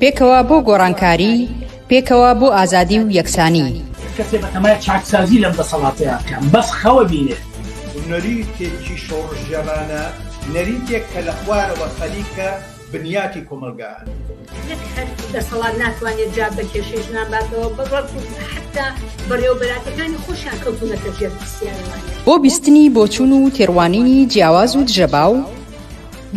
پێکەوە بۆ گۆڕانکاری، پێکەوە بۆ ئازادی و یەکسانی. کەسێ بەتەمای چاکسازی لەم دەسەڵاتەیا بکا بەس خەوە بینێ. نەریتێکی شۆڕشگێڕانە، نەریتێک کە لە خوارەوە خەریکە بنیاتی کۆمەڵگا ئەنێت. نەک هەر دەسەڵات ناتوانێت جواب بە کێشەی ژنان باتەوە، بەڵکو حەتتا بەڕێوەبەراتەکانی خۆشیان کەوتوونەتە ژێر پرسیارەوانێ. بۆ بیستنی بۆچوون و تێڕوانینی جیاواز و دژەباو،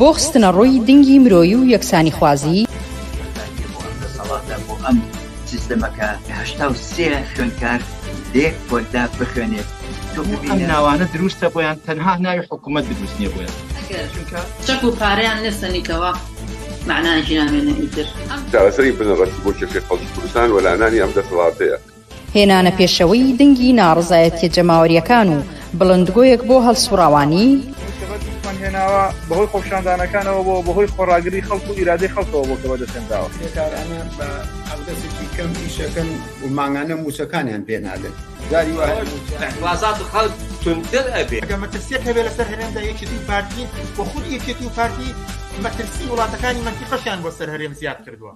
بۆ خستنەڕووی دنگی مرۆیی و یەکسانیخوازی. کۆتاییە بۆ ئەم دەسەڵاتە، بۆ ئەم سیستەمە کە 83 خوێندکار لە یەک پۆلدا بخوێنێت، تۆ ئەم ببینە. ناوانە دروستە بۆیان تەنها ناوی حکومەت دروست نیە بۆیان. ئەگەر چونکە. چەک و پارەیان نەسەنیتەوە مەعنایەکی نامێنێ ئیتر. چارەسەری بنەڕەتی بۆ کێشەی خەڵکی کوردستان وەلانانی ئەم دەسەڵاتەیە. هێنانە پێشەوەی دەنگی ناڕەزایەتیە جەماوەریەکان و بڵندگۆیەک بۆ هەڵسوڕاوانی. ئەوەی کە بەدەستمان هێناوە بەهۆی خۆپیشاندانەکانەوە بووە و بەهۆی خۆڕاگری خەڵک و ئیرادەی خەڵکەوە بووە کە بەدەستهێنراوە. کرێکارانە بە حەقدەستێکی کەم ئیشەکەن و مانگانە مووچەکانیان پێ نادەن. جاری وا هەیە مووچە. ئیعترازات خەڵک توندتر ئەبێ. ئەگەر مەترسیەک هەبێ لەسەر هەرێمدا یەکێتی و پارتین و خودی یەکێتی و پارتی مەترسی وڵاتەکانی مەنتیقەشیان بۆ سەر هەرێم زیاد کردووە.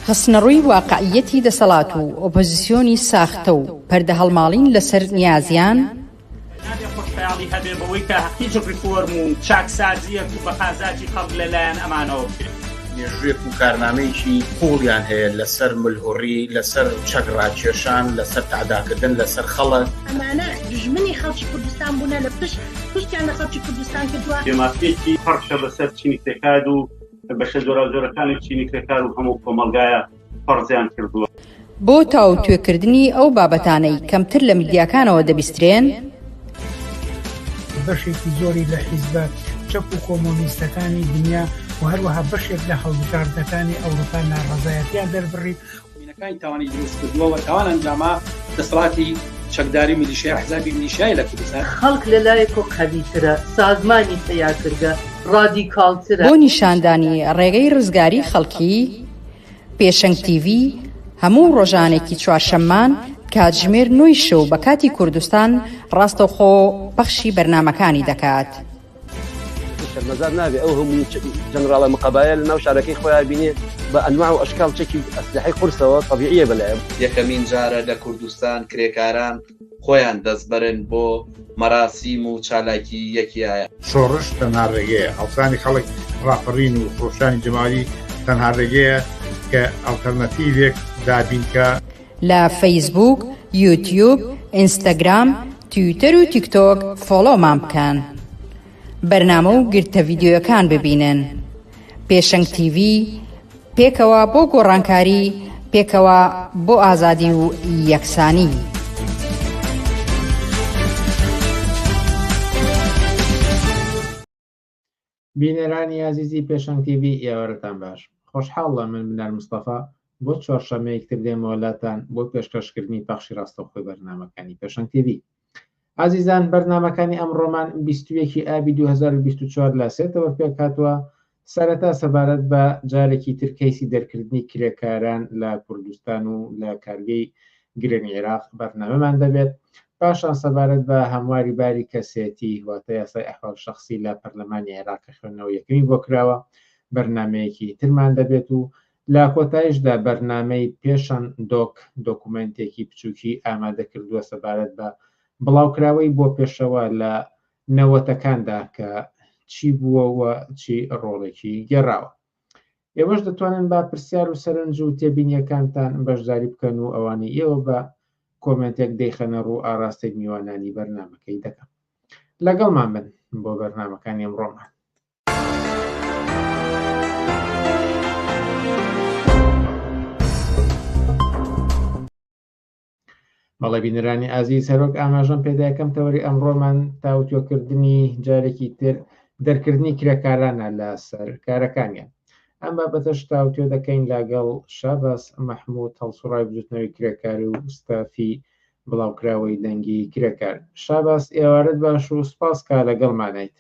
خستنەڕووی واقعییەتی دەسەڵات و ئۆپۆزیسیۆنی ساختە و پەردەهەڵماڵین لەسەر نیازیان. نابێ خۆشخەیاڵی هەبێ بەوەی کە هیچ ڕیفۆرم و چاکسازییەک و بە قازاجی خەڵک لە لایەن ئەمانەوە بکرێت. مێژوویەک و کارنامەیەکی قووڵیان هەیە لەسەر ملهوڕی، لەسەر چەک ڕاکێشان، لەسەر تەعداکردن لەسەر خەڵک. ئەمانە دوژمنی خەڵکی کوردستان بوونە لە پشت پشتیان لە خەڵکی کوردستان کردووە. بێمافییەکی پڕشە بەسەر چینی کرێکار و بەشە جۆراوجۆرەکانی چینی کرێکار و هەموو کۆمەڵگایە فەرزیان کردووە. بۆ تاوتوێکردنی ئەو بابەتانەی کەمتر لە میدیاکانەوە دەبیسترێن. بەشێکی زۆری لە حیزبە چەپ و کۆمۆنیستەکانی دنیا و هەروەها بەشێک لە هەڵبژاردنەکانی ئەوروپا ناڕەزایەتیان دەربڕی. مینەکانی تاوانی دروست کردووە و تاوان ئەنجاما دەسەڵاتی چەکداری میلیشیا حزابی میلیشیای لە کوردستان. خەڵک لە لایەکۆ قەویترە، سازمانی پەیا کردگە، ڕادیکاڵترە. بۆ نیشاندانی ڕێگەی ڕزگاری خەڵکی، پێشەنگ تیڤی هەموو ڕۆژانێکی چوارشەممان کاتژمێر نۆی شەو بە کاتی کوردستان ڕاستەوخۆ پەخشی بەرنامەکانی دەکات. شەرمەزار نابێ ئەو هەموو جەنراڵە مقەبایە لە ناو شارەکەی خۆیا بینێ بە ئەنواع و ئەشکاڵ چەکی ئەسلحەی قورسەوە تەبیعیە بەلایەوە. یەکەمین جارە لە کوردستان کرێکاران خۆیان دەستبەرن بۆ مەراسیم و چالاکی یەکی ئایار. شۆڕش تەنها ڕێگەیە، هەڵسانی خەڵک، ڕاپەڕین و خرۆشانی جەماوەری تەنها ڕێگەیە کە ئەڵتەرناتیڤێک دابین کا. لە فەیسبووک، یوتیوب، ئینستاگرام، تویتەر و تیکتۆک فۆڵۆمان بکەن. بەرنامە و گرتە ڤیدیۆیەکان ببینن. پێشەنگ تیڤی، پێکەوە بۆ گۆڕانکاری، پێکەوە بۆ ئازادی و یەکسانی. بینەرانی ئازیزی پێشەنگ تیڤی ئێوارەتان باش خۆشحاڵە من بنار مستەفا بۆ چوارشەممەیەک تر دێمەوە لاتان بۆ پێشکەشکردنی پەخشی ڕاستەوخۆی بەرنامەکانی پێشەنگ تیڤی ئازیزان بەرنامەکانی ئەمڕۆمان 21 ئابی 2024 لە سێ تەوەر پێکهاتووە سەرەتا سەبارەت بە جارێکی تر کەیسی دەرکردنی کرێکاران لە کوردستان و لە کارگەی گرێنی عێراق بەرنامەمان دەبێت پاشان سەبارەت بە هەمواری باری کەسێتی واتە یاسای ئەحوال شەخسی لە پەرلەمانی عێراق کە خوێندنەوە یەکەمی بۆ کراوە بەرنامەیەکی ترمان دەبێت و لە کۆتایشدا بەرنامەی پێشەن دۆک دۆکومێنتێکی بچووکی ئامادە کردووە سەبارەت بە بڵاوکراوەی بۆ پێشەوە لە نەوەتەکاندا کە چی بووە و چی ڕۆڵێکی گێڕاوە. ئێوەش دەتوانن بە پرسیار و سەرنج و تێبینیەکانتان بەشداری بکەن و ئەوانەی ئێوە بە کۆمێنتێک دەیخەنە ڕوو ئاراستەی میوانانی بەرنامەکەی دەکەم. لەگەڵمان بن بۆ بەرنامەکانی ئەمڕۆمان. بەڵێ بینەرانی ئازیز هەروەک ئاماژەم پێدا یەکەم تەوەری ئەمڕۆمان تاوتوێکردنی جارێکی تر دەرکردنی کرێکارانە لە سەر کارەکانیان ئەم بابەتەش تاوتوێ دەکەین لەگەڵ شاباس مەحمود هەڵسوڕای بزوتنەوەی کرێکاری و ستافی بڵاوکراوەی دەنگی کرێکار شاباس ئێوارت باش و سپاس کا لەگەڵمانیت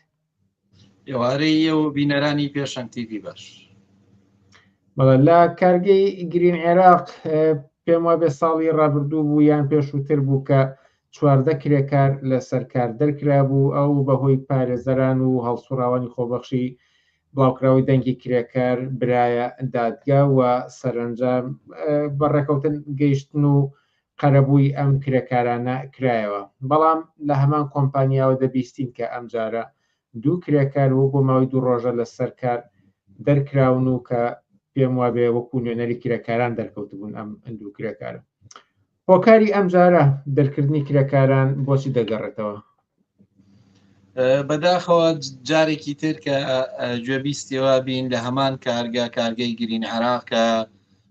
ئێوارەی ئێوە بینەرانی پێشەنگ تیڤی باش. بەڵێ لە کارگەی گرین عێراق پێم وابێ ساڵی ڕابردوو بوو یان پێشووتر بوو کە 14 کرێکار لەسەر کار دەرکرابوو ئەو بەهۆی پارێزەران و هەڵسوڕاوانی خۆبەخشی بڵاوکراوەی دەنگی کرێکار برایە دادگا و سەرەنجام بە ڕێکەوتن گەیشتن و قەرەبووی ئەم کرێکارانە کرایەوە بەڵام لە هەمان کۆمپانیاوە دەبیستین کە ئەمجارە دوو کرێکار و بۆ ماوەی دوو ڕۆژە لەسەر کار دەرکراون و کە پێم وابێ وەکو نوێنەری کرێکاران دەرکەوتبوون ئەم دوو کرێکارە هۆکاری ئەمجارە دەرکردنی کرێکاران بۆچی دەگەڕێتەوە؟ بەداخەوە جارێکی تر کە گوێبیستیەوە بین لە هەمان کارگە کارگەی گرین عراق کە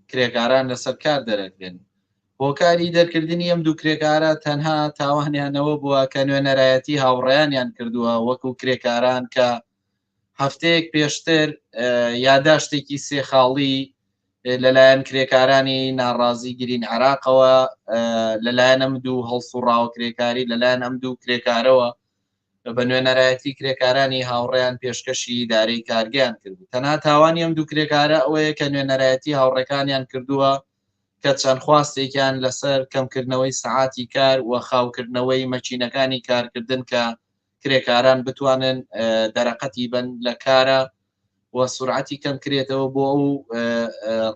کرێکاران لەسەر کار دەرەکرێن هۆکاری دەرکردنی ئەم دوو کرێکارە تەنها تاوانیانەوە بووە کە نوێنەرایەتی هاوڕێیانیان کردووە وەکو کرێکاران کە هەفتەیەک پێشتر یاداشتێکی سێ خاڵی لەلایەن کرێکارانی ناڕازی گرین عراقەوە لەلایەن ئەم دوو هەڵسوڕاوە کرێکاری لەلایەن ئەم دوو کرێکارەوە بە نوێنەرایەتی کرێکارانی هاوڕێیان پێشکەشی ئیدارەی کارگەیان کرد تەنها تاوانی ئەم دوو کرێکارە ئەوەیە کە نوێنەرایەتی هاوڕێکانیان کردووە کە چەند خواستێکیان لەسەر کەمکردنەوەی سەعاتی کار و خاوکردنەوەی مەکینەکانی کارکردن کە کرێکاران بتوانن دەرەقەتی بن لە کارە و سورعەتی کەم کرێتەوە بۆ ئەو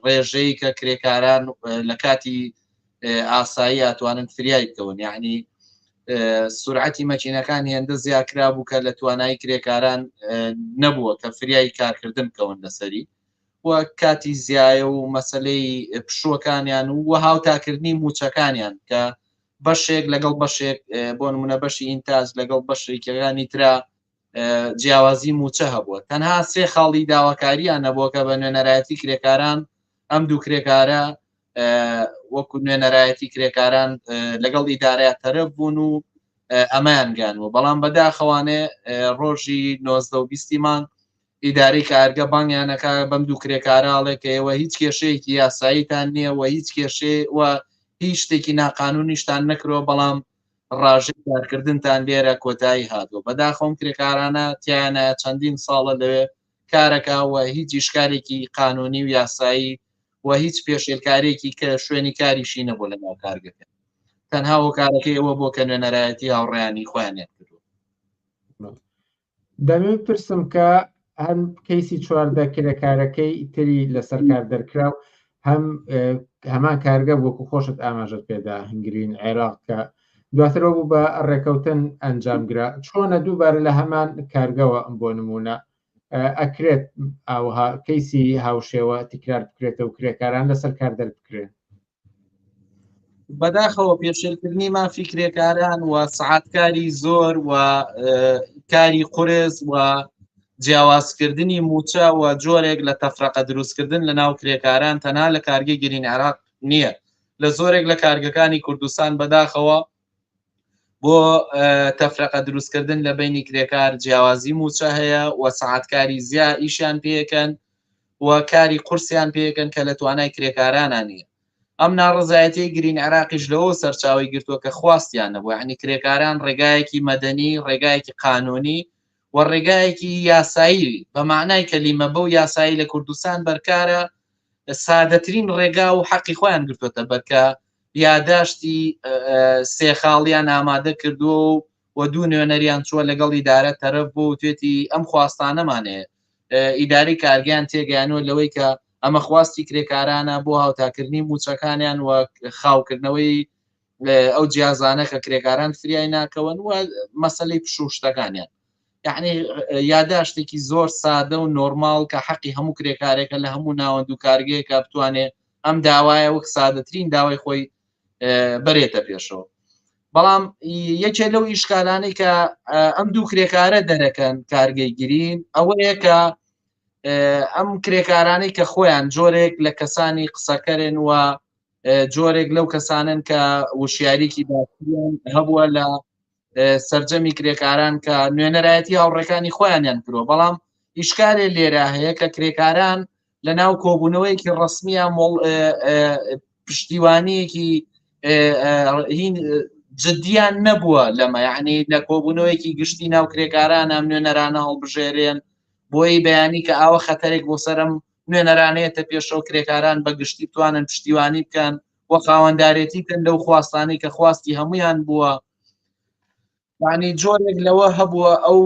ڕێژەی کە کرێکاران لە کاتی ئاسایی ئەتوانن فریای بکەون یعنی سورعەتی مەکینەکان هێندە زیاکرا بوو کە لە توانایی کرێکاران نەبووە کە فریای کارکردن بکەون لەسەری و کاتی زیایە و مەسلەی پشووەکانیان و هاوتاکردنی موچەکانیان کە بەشێک لەگەڵ بەشێک بۆ نمونە بەشی ئینتاج لەگەڵ بەشێکەکانی ترا جیاوازی موچە هەبووە تەنها سێ خاڵی داواکاریان نەبووە کە بە نوێنەرایەتی کرێکاران ئەم دوو کرێکارە وەکو نوێنەرایەتی کرێکاران لەگەڵ ئیدارەیە تەرەف بوون و ئەمەیان گەیانوە بەڵام بەداخەوانێ ڕۆژی 19 و 20 مانگ ئیدارەی کارگە بانگیانەکە بەم دوو کرێکارە ئەڵێ کە ئێوە هیچ کێشەیەکی یاساییتان نییە و هیچ کێشەیە و هیچ شتێکی ناقانونیشتان نەکرۆ بەڵام ڕاژەی کارکردنتان لێرە کۆتایی هاتووە بەداخەوەم کرێکارانە تیانە چەندین ساڵە لەوێ کارەکە و هیچ ئیشکالێکی قانونی و یاسایی و هیچ پێشێلکارێکی کە شوێنی کاریشی نەبوو لە ناو کارگەکە تەنها هۆکارەکەی ئەوە بۆ کە نوێنەرایەتی هاوڕێیانی خۆیانیان کردووە. دەمەوێت پرسم کە هەم کەیسی 14 کرێکارەکەی تری لەسەر کار دەرکرا و هەم هەمان کارگە وەکو خۆشت ئاماژەت پێدا هەنگرین عێراق کە دواترەوە بوو بە ڕێکەوتن ئەنجامگرا چۆنە دووبارە لە هەمان کارگەوە بۆ نمونە ئەکرێت ئاوها کەیسی هاوشێوە تکرار بکرێتەوە کرێکاران لەسەر کار دەربکرێن بەداخەوە پێشێلکردنی مافی کرێکاران و سەعاتکاری زۆر و کاری قورس و جیاوازکردنی موچە و جۆرێک لە تەفرەقە دروستکردن لە ناو کرێکاران تەنها لە کارگەی گرین عێراق نییە لە زۆرێک لە کارگەکانی کوردستان بەداخەوە بۆ تەفرەقە دروستکردن لە بینی کرێکار جیاوازی موچە هەیە و سەعاتکاری زیا ئیشیان پێکەن و کاری قورسیان پێکەن کە لە توانای کرێکارانە نییە ئەم ناڕزایەتی گرین عراقیش لەوە سەرچاوی گرتووە کە خواستیان نەبوو یعنی کرێکاران ڕێگایەکی مەدەنی ڕێگایەکی قانونی و ڕێگایەکی یاسایی بە معنای کەلیمە بەو یاسایی لە کوردستان بەرکارە سادەترین ڕێگا و حەقی خۆیان گرتووەتە بەرکە یاداشتی سێ خاڵیان ئامادە کردووە و و دوو نوێنەریان چووە لەگەڵ ئیدارە تەرەف بۆ و توێتی ئەم خواستانەمان هەیە ئیداری کارگەیان تێگەیانوە لەوەی کە ئەمە خواستی کرێکارانە بۆ هاوتاکردنی موچەکانیان و خاوکردنەوەی ئەو جیازانە کە کرێکاران فریای ناکەون و مەسلەی پشوشتەکانیان یعنی یاداشتێکی زۆر سادە و نۆرماڵ کە حەقی هەموو کرێکارێکە لە هەموو ناوەند و کارگەیەکە بتوانێت ئەم داوایە وەک سادەترین داوای خۆی بەرێتە پێشەوە بەڵام یەکێ لەو ئیشکالانەی کە ئەم دوو کرێکارە دەرەکەن کارگەی گرین ئەوەیە کە ئەم کرێکارانەی کە خۆیان جۆرێک لە کەسانی قسەکەرن و جۆرێک لەو کەسانن کە وشیاریکی باشیان هەبووە لە سرجەمی کرێکاران کە نوێنەرایەتی هاوڕێکانی خۆیانیان کردوە بەڵام ئیشکارێ لێرە هەیە کە کرێکاران لە ناو کۆبوونەوەیەکی ڕسمیە مۆڵ پشتیوانیەکی هین جددیان نەبووە لەمە یعنی لە کۆبوونەوەیەکی گشتی ناو کرێکاران ئەم نوێنەرانە هەڵبژێرێن بۆی بەیانی کە ئاوە خەتەرێک بۆ سەرم نوێنەرانەیەتە پێشەوە کرێکاران بە گشتی بتوانن پشتیوانی بکەن و خاوەندارێتی بکەن لەو خواستانەی کە خواستی هەمویان بووە. ینی جۆرێک لەوە هەبووە ئەو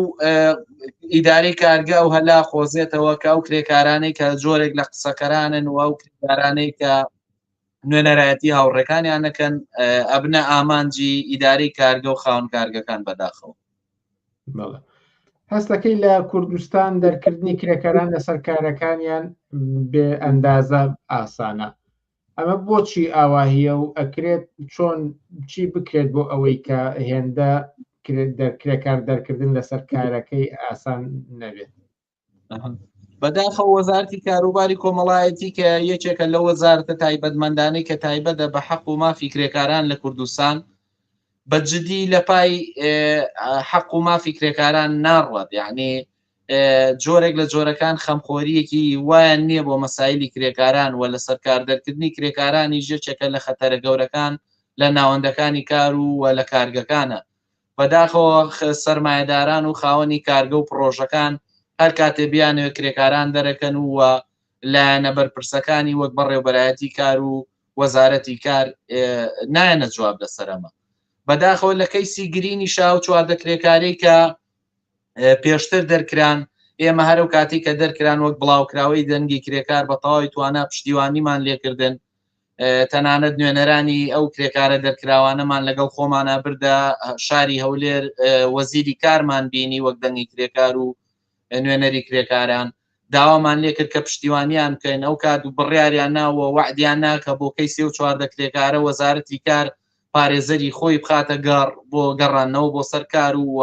ئیدارەی کارگە ئەو هەلا خۆزێتەوە کە ئەو کرێکارانەی کە جۆرێک لە قسەکەرانن و ئەو کرێکارانەی کە نوێنەرایەتی هاوڕێکانیان نەکەن ئەبنە ئامانجی ئیدارەی کارگە و خاون کارگەکان بەداخەوە. بەڵێ هەستەکەی لە کوردستان دەرکردنی کرێکاران لەسەر کارەکانیان بێ ئەندازە ئاسانە ئەمە بۆچی ئاواهیە و ئەکرێت چۆن چی بکرێت بۆ ئەوەی کە هێندە کرێکار دەرکردن لەسەر کارەکەی ئاسان نەبێت؟ بەداخەوە وەزارتی کاروباری کۆمەڵایەتی کە یەکێکە لە وەزارتە تایبەتمەندانەی کە تایبەتە بە حەق و مافی کرێکاران لە کوردستان بە جدی لە پای حەق و مافی کرێکاران ناڕوات یعنی جۆرێک لە جۆرەکان خەمخۆریەکی وایان نییە بۆ مەسایلی کرێکاران و لە سەرکار دەرکردنی کرێکارانی ژێچێکە لە خەتەرە گەورەکان لە ناوەندەکانی کار و و لە کارگەکانە بەداخەوە سەرمایەداران و خاوەنی کارگە و پڕۆژەکان هەر کاتێ بیانەوێت کرێکاران دەرەکەن و لایەنە بەرپرسەکانی وەک بەڕێوبەرایەتی کار و وەزارەتی کار نایەنە جواب لەسەر ئەمە. بەداخەوە لە کەیسی گرینی شا و 14 کرێکارەی کە پێشتر دەرکران ئێمە هەرو کاتی کە دەرکران وەک بڵاوکراوەی دەنگی کرێکار بە تەواوی توانا پشتیوانیمان لێکردن تەنانەت نوێنەرانی ئەو کرێکارە دەرکراوانەمان لەگەڵ خۆمانە بردە شاری هەولێر وەزیری کارمان بینی وەک دەنگی کرێکار و نوێنەری کرێکاران داوامان لێکرد کە پشتیوانیان بکەین ئەو کات و بڕیاریان ناوە وعدیان ناکە بۆ کەی سێ و 14 کرێکارە وەزارەتی کار پارێزەری خۆی بخاتە گەڕ بۆ گەڕانەوە بۆ سەر کار و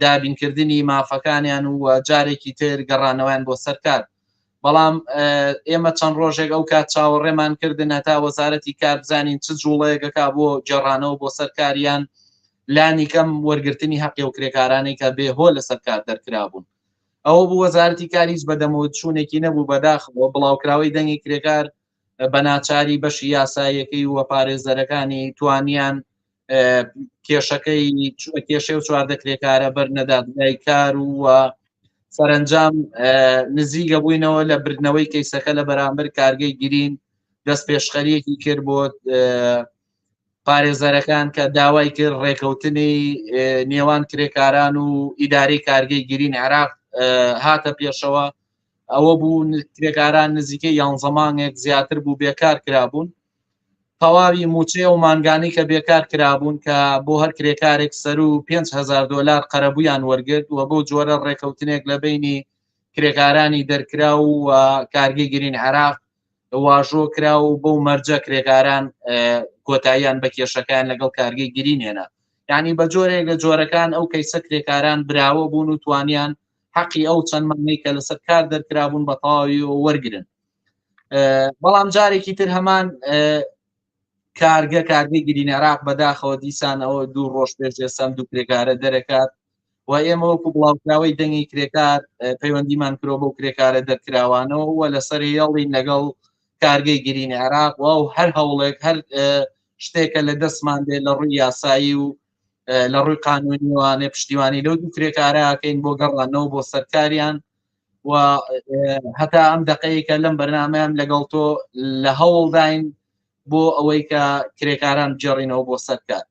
دابینکردنی مافەکانیان و جارێکی تر گەڕانەوەیان بۆ سەر کار بەڵام ئێمە چەند ڕۆژێک ئەو کات چاوەڕێمان کردن هەتا وەزارەتی کار بزانین چ جوڵەیەکەکە بۆ گەڕانەوە بۆ سەر کاریان لانی کەم وەرگرتنی حەقی و کرێکارانی کە بێ هۆ لەسەر کار دەرکرابوون ئەوە بوو وەزارەتی کار هیچ بەدەمەوە چوونێکی نەبوو بەداخەوە بڵاوکراوەی دەنگی کرێکار بە ناچاری بەشی یاساییەکەی و پارێزەرەکانی توانیان کێشەکەی کێشەی و 14 کرێکارە بەر نەدادگای کار و سەرنجام نزیکە بووینەوە لە بردنەوەی کەیسەکە لە بەرامبەر کارگەی گرین دەست پێشخەریەکی کرد بۆ پارێزەرەکان کە داوای کرد ڕێکەوتنی نێوان کرێکاران و ئیدارەی کارگەی گرین عێراق هاتە پێشەوە ئەوە بوو کرێکاران نزیکەی یانزە مانگێک زیاتر بوو بێکار کرابوون تەواوی موچەی ئەو مانگانەی کە بێکار کرابوون کە بۆ هەر کرێکارێک سەر و 5هزار دلار قەرەبوویان وەرگرت و بەو جۆرە ڕێکەوتنێک لە بینی کرێکارانی دەرکرا و کارگەی گرین عراق واژۆ کرا و بەو مەرجە کرێکاران کۆتاییان بە کێشەکان لەگەڵ کارگەی گرین هێنا یعنی بە جۆرێک لە جۆرەکان ئەو کەیسە کرێکاران براوە بوون و توانیان حەقی ئەو چەند مانگەی کە لەسەر کار دەرکرابوون بە تەواوی وەرگن بەڵام جارێکی تر هەمان کارگە کارگەی گرین عێراق بەداخەوە دیسان ئەوە دوو ڕۆژ پێش ئێستا دوو کرێکارە دەرەکات و ئێمە وەکو بڵاوکراوەی دەنگی کرێکار پەیوەندیمان کرۆ بەو کرێکارە دەرکراوانەوە و لەسەر هێڵی لەگەڵ کارگەی گرین عێراق و هەر هەوڵێک هەر شتێکە لە دەستمان بێ لە ڕووی یاسایی و لە ڕووی قانونیوانێ پشتیوانی لەو دوو کرێکارەکەین بۆ گەڕانەوە بۆ سەرکاریان و هەتا ئەم دقەیە کە لەم بەرنمەیەم لەگەڵ تۆ لە هەوڵداین بۆ ئەوەی کە کرێکاران بگەڕینەوە بۆ سەرکار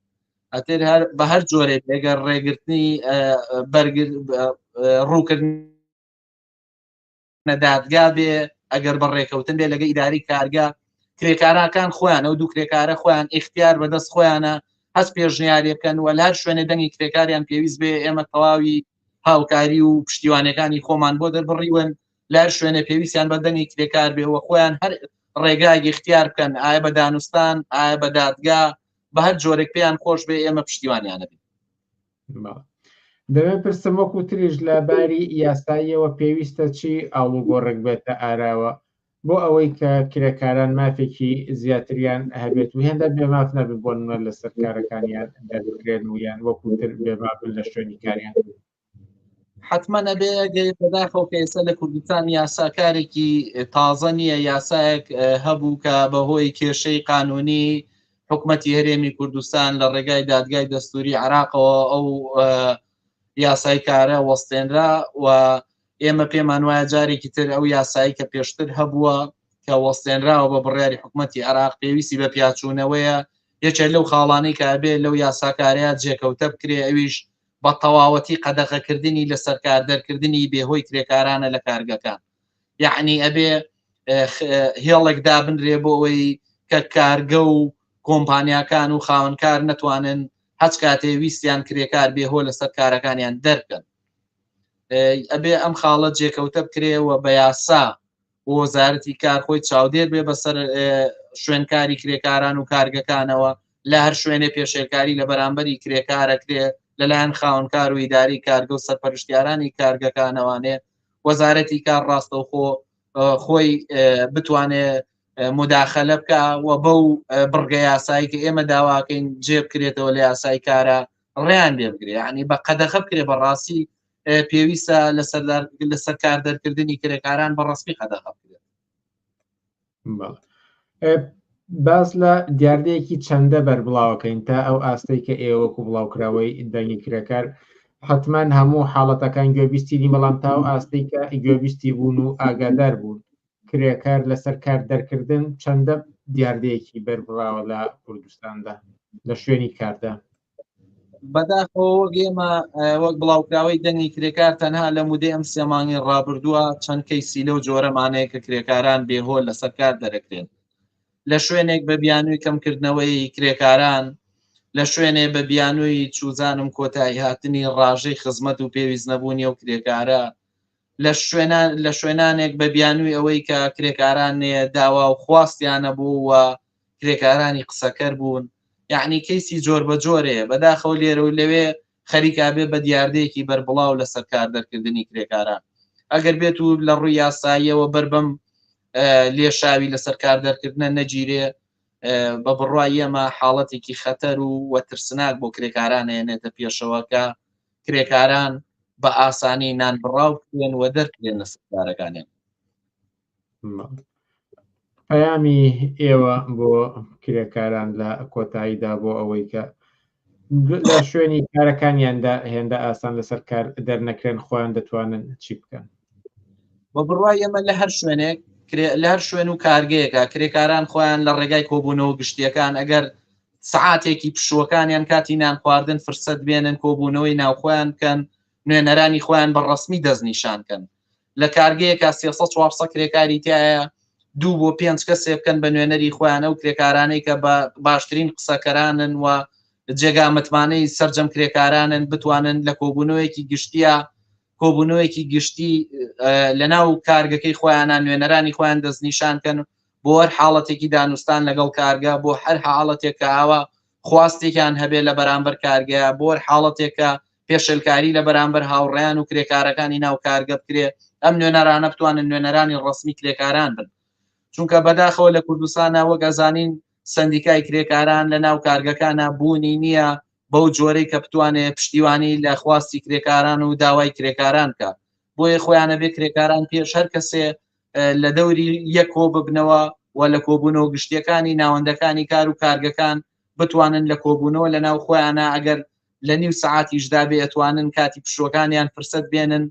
ئەتر هەر بە هەر جۆرێک ئەگەر ڕێگرتنی بەرگر ڕووکردن دادگا بێ ئەگەر بە ڕێکەوتن بێ لەگە ئیداری کارگە کرێکاراکان خۆیان ئەو دوو کرێکارە خۆیان ئیختیار بەدەست خۆیانە هەست پێشنیارەکەن و لە هەر شوێنێ دەنگی کرێکاریان پێویست بێ ئێمە تەواوی هاوکاری و پشتیوانەکانی خۆمان بۆ دەربڕیون لە هەر شوێنێ پێویستیان بە دەنگی کرێکار بێ و خۆیان هەر ڕێگایەک ئیختیار بکەن ئایا بە دانوستان ئایا بە دادگا بە هەر جۆرێک پێیان خۆش بێ ئێمە پشتیوانیانە بین. دەمێ پرسم وەکو تریش لە باری یاساییەوە پێویستە چی ئاڵوگۆڕێک بێتە ئاراوە بۆ ئەوەی کە کرێکاران مافێکی زیاتریان هەبێت و هێندە بێماف نەبن بۆ نمونە لەسەر کارەکانیان دەربکرێن و یان وەکو تر بێماف بن لە شوێنی کاریان؟ حتمما ئەبێ ئەگەر بەداخەوە کە ئێستا لە کوردستان یاساکارێکی تازە نییە یاسایەک هەبوو کە بەهۆی کێشەی قانونی حکومەتی هەرێمی کوردستان لە ڕێگای دادگای دەستوری عراقەوە ئەو یاسای کارە وەستێنرا و ئێمە پێمان وایە جارێکی تر ئەو یاسایی کە پێشتر هەبووە کە وەستێنراوە بە بڕیاری حکومەتی عراق پێویستی بە پیاچوونەوەیە. یەکێک لەو خاڵانەی کە ئەبێ لەو یاساکارەیە جێکەوتە بکرێ ئەویش بە تەواوەتی قەدەغەکردنی لە سەرکار دەرکردنی بێهۆی کرێکارانە لە کارگەکان یعنی ئەبێ هێڵێک دابنرێ بۆ ئەوەی کە کارگە و کۆمپانیاکان و خاوەنکار نەتوانن هەچ کاتێ ویستیان کرێکار بێهۆ لەسەر کارەکانیان دەرکەن ئەبێ ئەم خاڵە جێکەوتە بکرێ و بە یاسا بۆ وەزارەتی کار خۆی چاودێر بێ بەسەر شوێنکاری کرێکاران و کارگەکانەوە لە هەر شوێنێ پێشێلکاری لە بەرامبەری کرێکارەکرێ لەلایەن خاوەنکار و ئیداری کارگە و سەرپەرشتیارانی کارگەکانەوانێ وەزارەتی کار ڕاستەوخۆ خۆی بتوانێ مداخلە بکە و بەو بڕگە یاسایی کە ئێمە داواکەین جێ بکرێتەوە لە یاسای کارە ڕێیان لێ بگرێ ینی بە قەدەخە بکرێ بەڕاستی پێویستە لەسەر کار دەرکردنی کرێکاران بە ڕسمی قەدەخە بکرێت. باس لە دیاردەیەکی چەندە بەربڵاوەکەین تا ئەو ئاستەی کە ئێوە وەکو بڵاوکراوەی دەنگی کرێکار حتمما هەموو حاڵەتەکان گوێبیستی نین بەڵام تا ئەو ئاستەی کە گوێبیستی بوون و ئاگادار بوون کرێکار لەسەر کار دەرکردن چەندە دیاردەیەکی بەربڵاوە لە کوردستاندا لە شوێنی کاردا؟ بەداخەوە وەک ئێمە وەک بڵاوکراوەی دەنگی کرێکار تەنها لە مودەی ئەم سێ مانگی ڕابردووە چەند کەیسی لەو جۆرەمانەیە کە کرێکاران بێهۆ لەسەر کار دەرەکرێن لە شوێنێک بە بیانووی کەمکردنەوەی کرێکاران لە شوێنێ بە بیانووی چوزانم کۆتایی هاتنی ڕاژەی خزمەت و پێویست نەبوونی ئەو کرێکارە لە شوێنان لە شوێنانێک بە بیانووی ئەوەی کە کرێکاران داوا و خواستیانە بوو و کرێکارانی قسەکەر بوون یعنی کەیسی جۆر بە جۆرەیە بەداخەوە لێرە و لەوێ خەریکا بێ بە دیاردەیەکی بەربڵاو لەسەر کار دەرکردنی کرێکاران ئەگەر بێت و لە ڕووی یاساییەوە بەر بەم لێشاوی لەسەر کار دەرکردنە نەگیرێ بە بڕوای ئێمە حاڵەتێکی خەتەر و وەترسناک بۆ کرێکاران هێنێتە پێشەوە کە کرێکاران بە ئاسانی نان بڕاو بکرێن و دەرکرێن لەسەر کارەکانیان. پەیامی ئێوە بۆ کرێکاران لە کۆتاییدا بۆ ئەوەی کە لە شوێنی کارەکانیاندا هێندە ئاسان لەسەر کار دەرنەکرێن خۆیان دەتوانن چی بکەن؟ بە بڕوای ئێمە لە هەر شوێنێک لە هەر شوێن و کارگەیەکە کرێکاران خۆیان لە ڕێگای کۆبوونەوە گشتیەکان ئەگەر سعاتێکی پشووەکانیان کاتی نان خواردن فرسەت بێنن کۆبوونەوەی ناوخۆیان بکەن نوێنەرانی خۆیان بە ڕسمی دەستنیشان کەن لە کارگەیەکا 300 400 کرێکاری تایە دوو بۆ پێنج کەسێ بکەن بە نوێنەری خۆیان ئەو کرێکارانەی کە بە باشترین قسەکەرانن و جێگا متمانەی سەرجەم کرێکارانن بتوانن لە کۆبوونەوەیەکی گشتیە کۆبوونەوەیەکی گشتی لە ناو کارگەکەی خۆیانە نوێنەرانی خۆیان دەستنیشان کەن بۆ هەر حاڵەتێکی دانوستان لەگەڵ کارگە بۆ هەر حاڵەتێک کە ئاوا خواستێکیان هەبێ لە بەرامبەر کارگەیە بۆ هەر حاڵەتێکە پێشێلکاری لە بەرامبەر هاوڕێیان و کرێکارەکانی ناو کارگە بکرێ ئەم نوێنەرانە بتوانن نوێنەرانی ڕسمی کرێکاران بن چونکە بەداخەوە لە کوردستانە وەک ئەزانین سندیکای کرێکاران لە ناو کارگەکانە بوونی نییە بەو جۆرەی کە بتوانێت پشتیوانی لە خواستی کرێکاران و داوای کرێکاران کە بۆیە خۆیانە بێ کرێکاران پێش هەر کەسێ لە دەوری یەک کۆ ببنەوە و لە کۆبوونەوە گشتیەکانی ناوەندەکانی کار و کارگەکان بتوانن لە کۆبوونەوە لە ناو خۆیانە ئەگەر لە نیو سەعاتیشدا بێ ئەتوانن کاتی پشووەکانیان فرسەت بێنن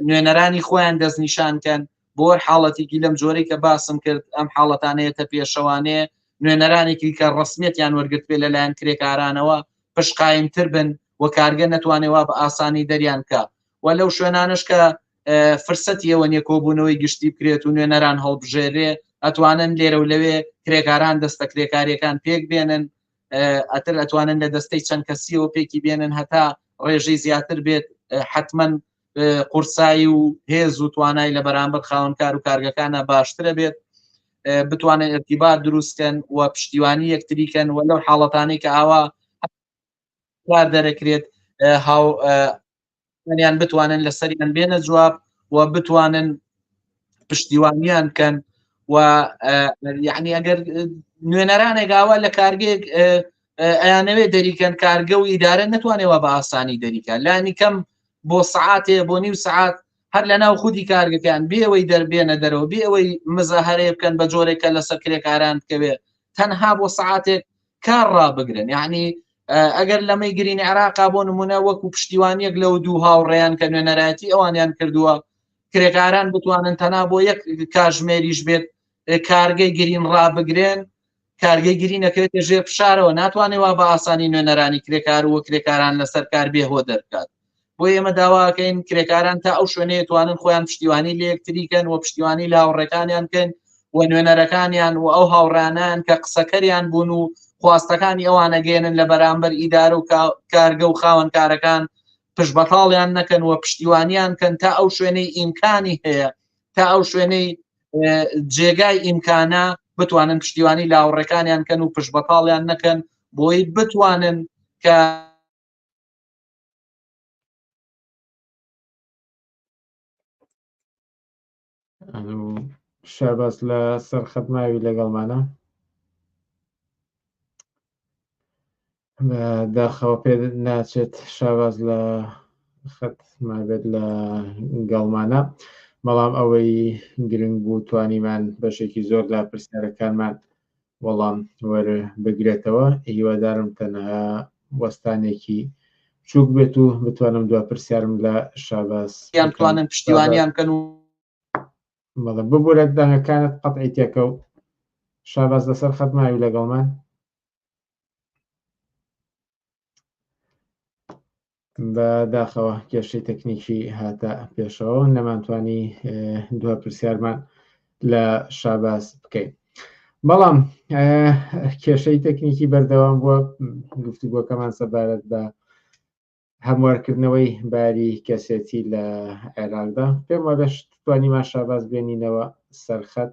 نوێنەرانی خۆیان دەستنیشان کەن بۆ هەر حاڵەتێکی لەم جۆرەی کە باسم کرد ئەم حاڵەتانەیەتە پێشەوانێ نوێنەرانێکی کە ڕسمیەتیان وەرگرت پێ لەلایەن کرێکارانەوە پشقایمتر بن و کارگە نەتوانێ وا بە ئاسانی دەریان بکە و لەو شوێنانش کە فرسەتی ئەوە نیە کۆبوونەوەی گشتی بکرێت و نوێنەران هەڵبژێرێ ئەتوانن لێرە و لەوێ کرێکاران دەستە کرێکاریەکان پێک بێنن ئەتر ئەتوانن لە دەستەی چەند کەسیەوە پێکی بێنن هەتا ڕێژەی زیاتر بێت حتمما قورسایی و هێز و توانای لە بەرامبەر خاوەنکار و کارگەکانە باشترە بێت بتوانن ارتیبات دروستکەن و پشتیوانی یەکتریکەن و لەو حاڵەتانەی کە ئاوا کار دەرەکرێت هاو یان بتوانن لەسەریان بێنە جواب و بتوانن پشتیوانیان بکەن و یعنی ئەگەر نوێنەرانێک ئاوا لە کارگەیەک ئەیانەوێ دەریکەن کارگە و ئیدارە نتوانێەوە بە ئاسانی دەریکە لانی کەم بۆ سعاتێ بۆ نیو سعات هەر لە ناو خودی کارگەکان بێ ئەوەی دەربێنە دەرەوە بێ ئەوەی مزاهرەیە بکەن بە جۆرێک کە لەسەر کرێکاران بکەوێ تەنها بۆ سعاتێک کار ڕابگرن یعنی ئەگەر لەمەی گرین عێراقا بۆ نمونە وەکو پشتیوانیەک لەو دوو هاوڕێیان کە نوێنەرایەتی ئەوانیان کردووە کرێکاران بتوانن تەنا بۆ یەک کاژمێریش بێت کارگەی گرین ڕابگرێن. کارگەی گرین ئەکەوێتە ژێر فشارەوە، ناتوانێت وا بە ئاسانی نوێنەرانی کرێکار و کرێکاران لەسەر کار بێهۆ دەربکات. بۆ ئێمە داواکەین کرێکاران تا ئەو شوێنەیە توانن خۆیان پشتیوانی لە یەکتری کەن و پشتیوانی لە هاوڕێکانیان کەن و نوێنەرەکانیان و ئەو هاوڕانیان کە قسەکەریان بوون و خواستەکانی ئەوانەگەێنن لە بەرامبەر ئیدارە و کارگە و خاوەنکارەکان پشت بەتاڵیان نەکەن و پشتیوانیان کەن تا ئەو شوێنەی ئیمکانی هەیە تا ئەو شوێنەی جێگای ئیمکانە بتوانن پشتیوانی لاوڕەکانیان کەن و پشت بەتاڵیان نەکەن بۆی بتوانن کە شاباز لە سەرخەت ماوی لەگەڵمانە داخەوە پێ ناچێت شاباز لە خەت مابێت لە گەڵمانە بەڵام ئەوەی گرنگ بوو توانیمان بەشێکی زۆر لە پرسیارەکانمان وەڵام وەربگرێتەوە هیوادارم تەنها وەستانێکی بچووک بێت و بتوانم دوا پرسیارم لە شاباز یان بتوانن پشتیوانیان بکەن و بەڵێ ببورە دەنگەکانت قەتعی تێکەوت شاباز لەسەر خەت ماوی لەگەڵمان بە داخەوە کێشەی تەکنیکی هاتە پێشەوە نەمانتوانی دوا پرسیارمان لە شاباز بکەین بەڵام کێشەی تەکنیکی بەردەوام بووە گفتوگۆکەمان سەبارەت بە هەموارکردنەوەی باری کەسێتی لە عێراقدا پێم وابێ توانیمان شاباز بێنینەوە سەرخەت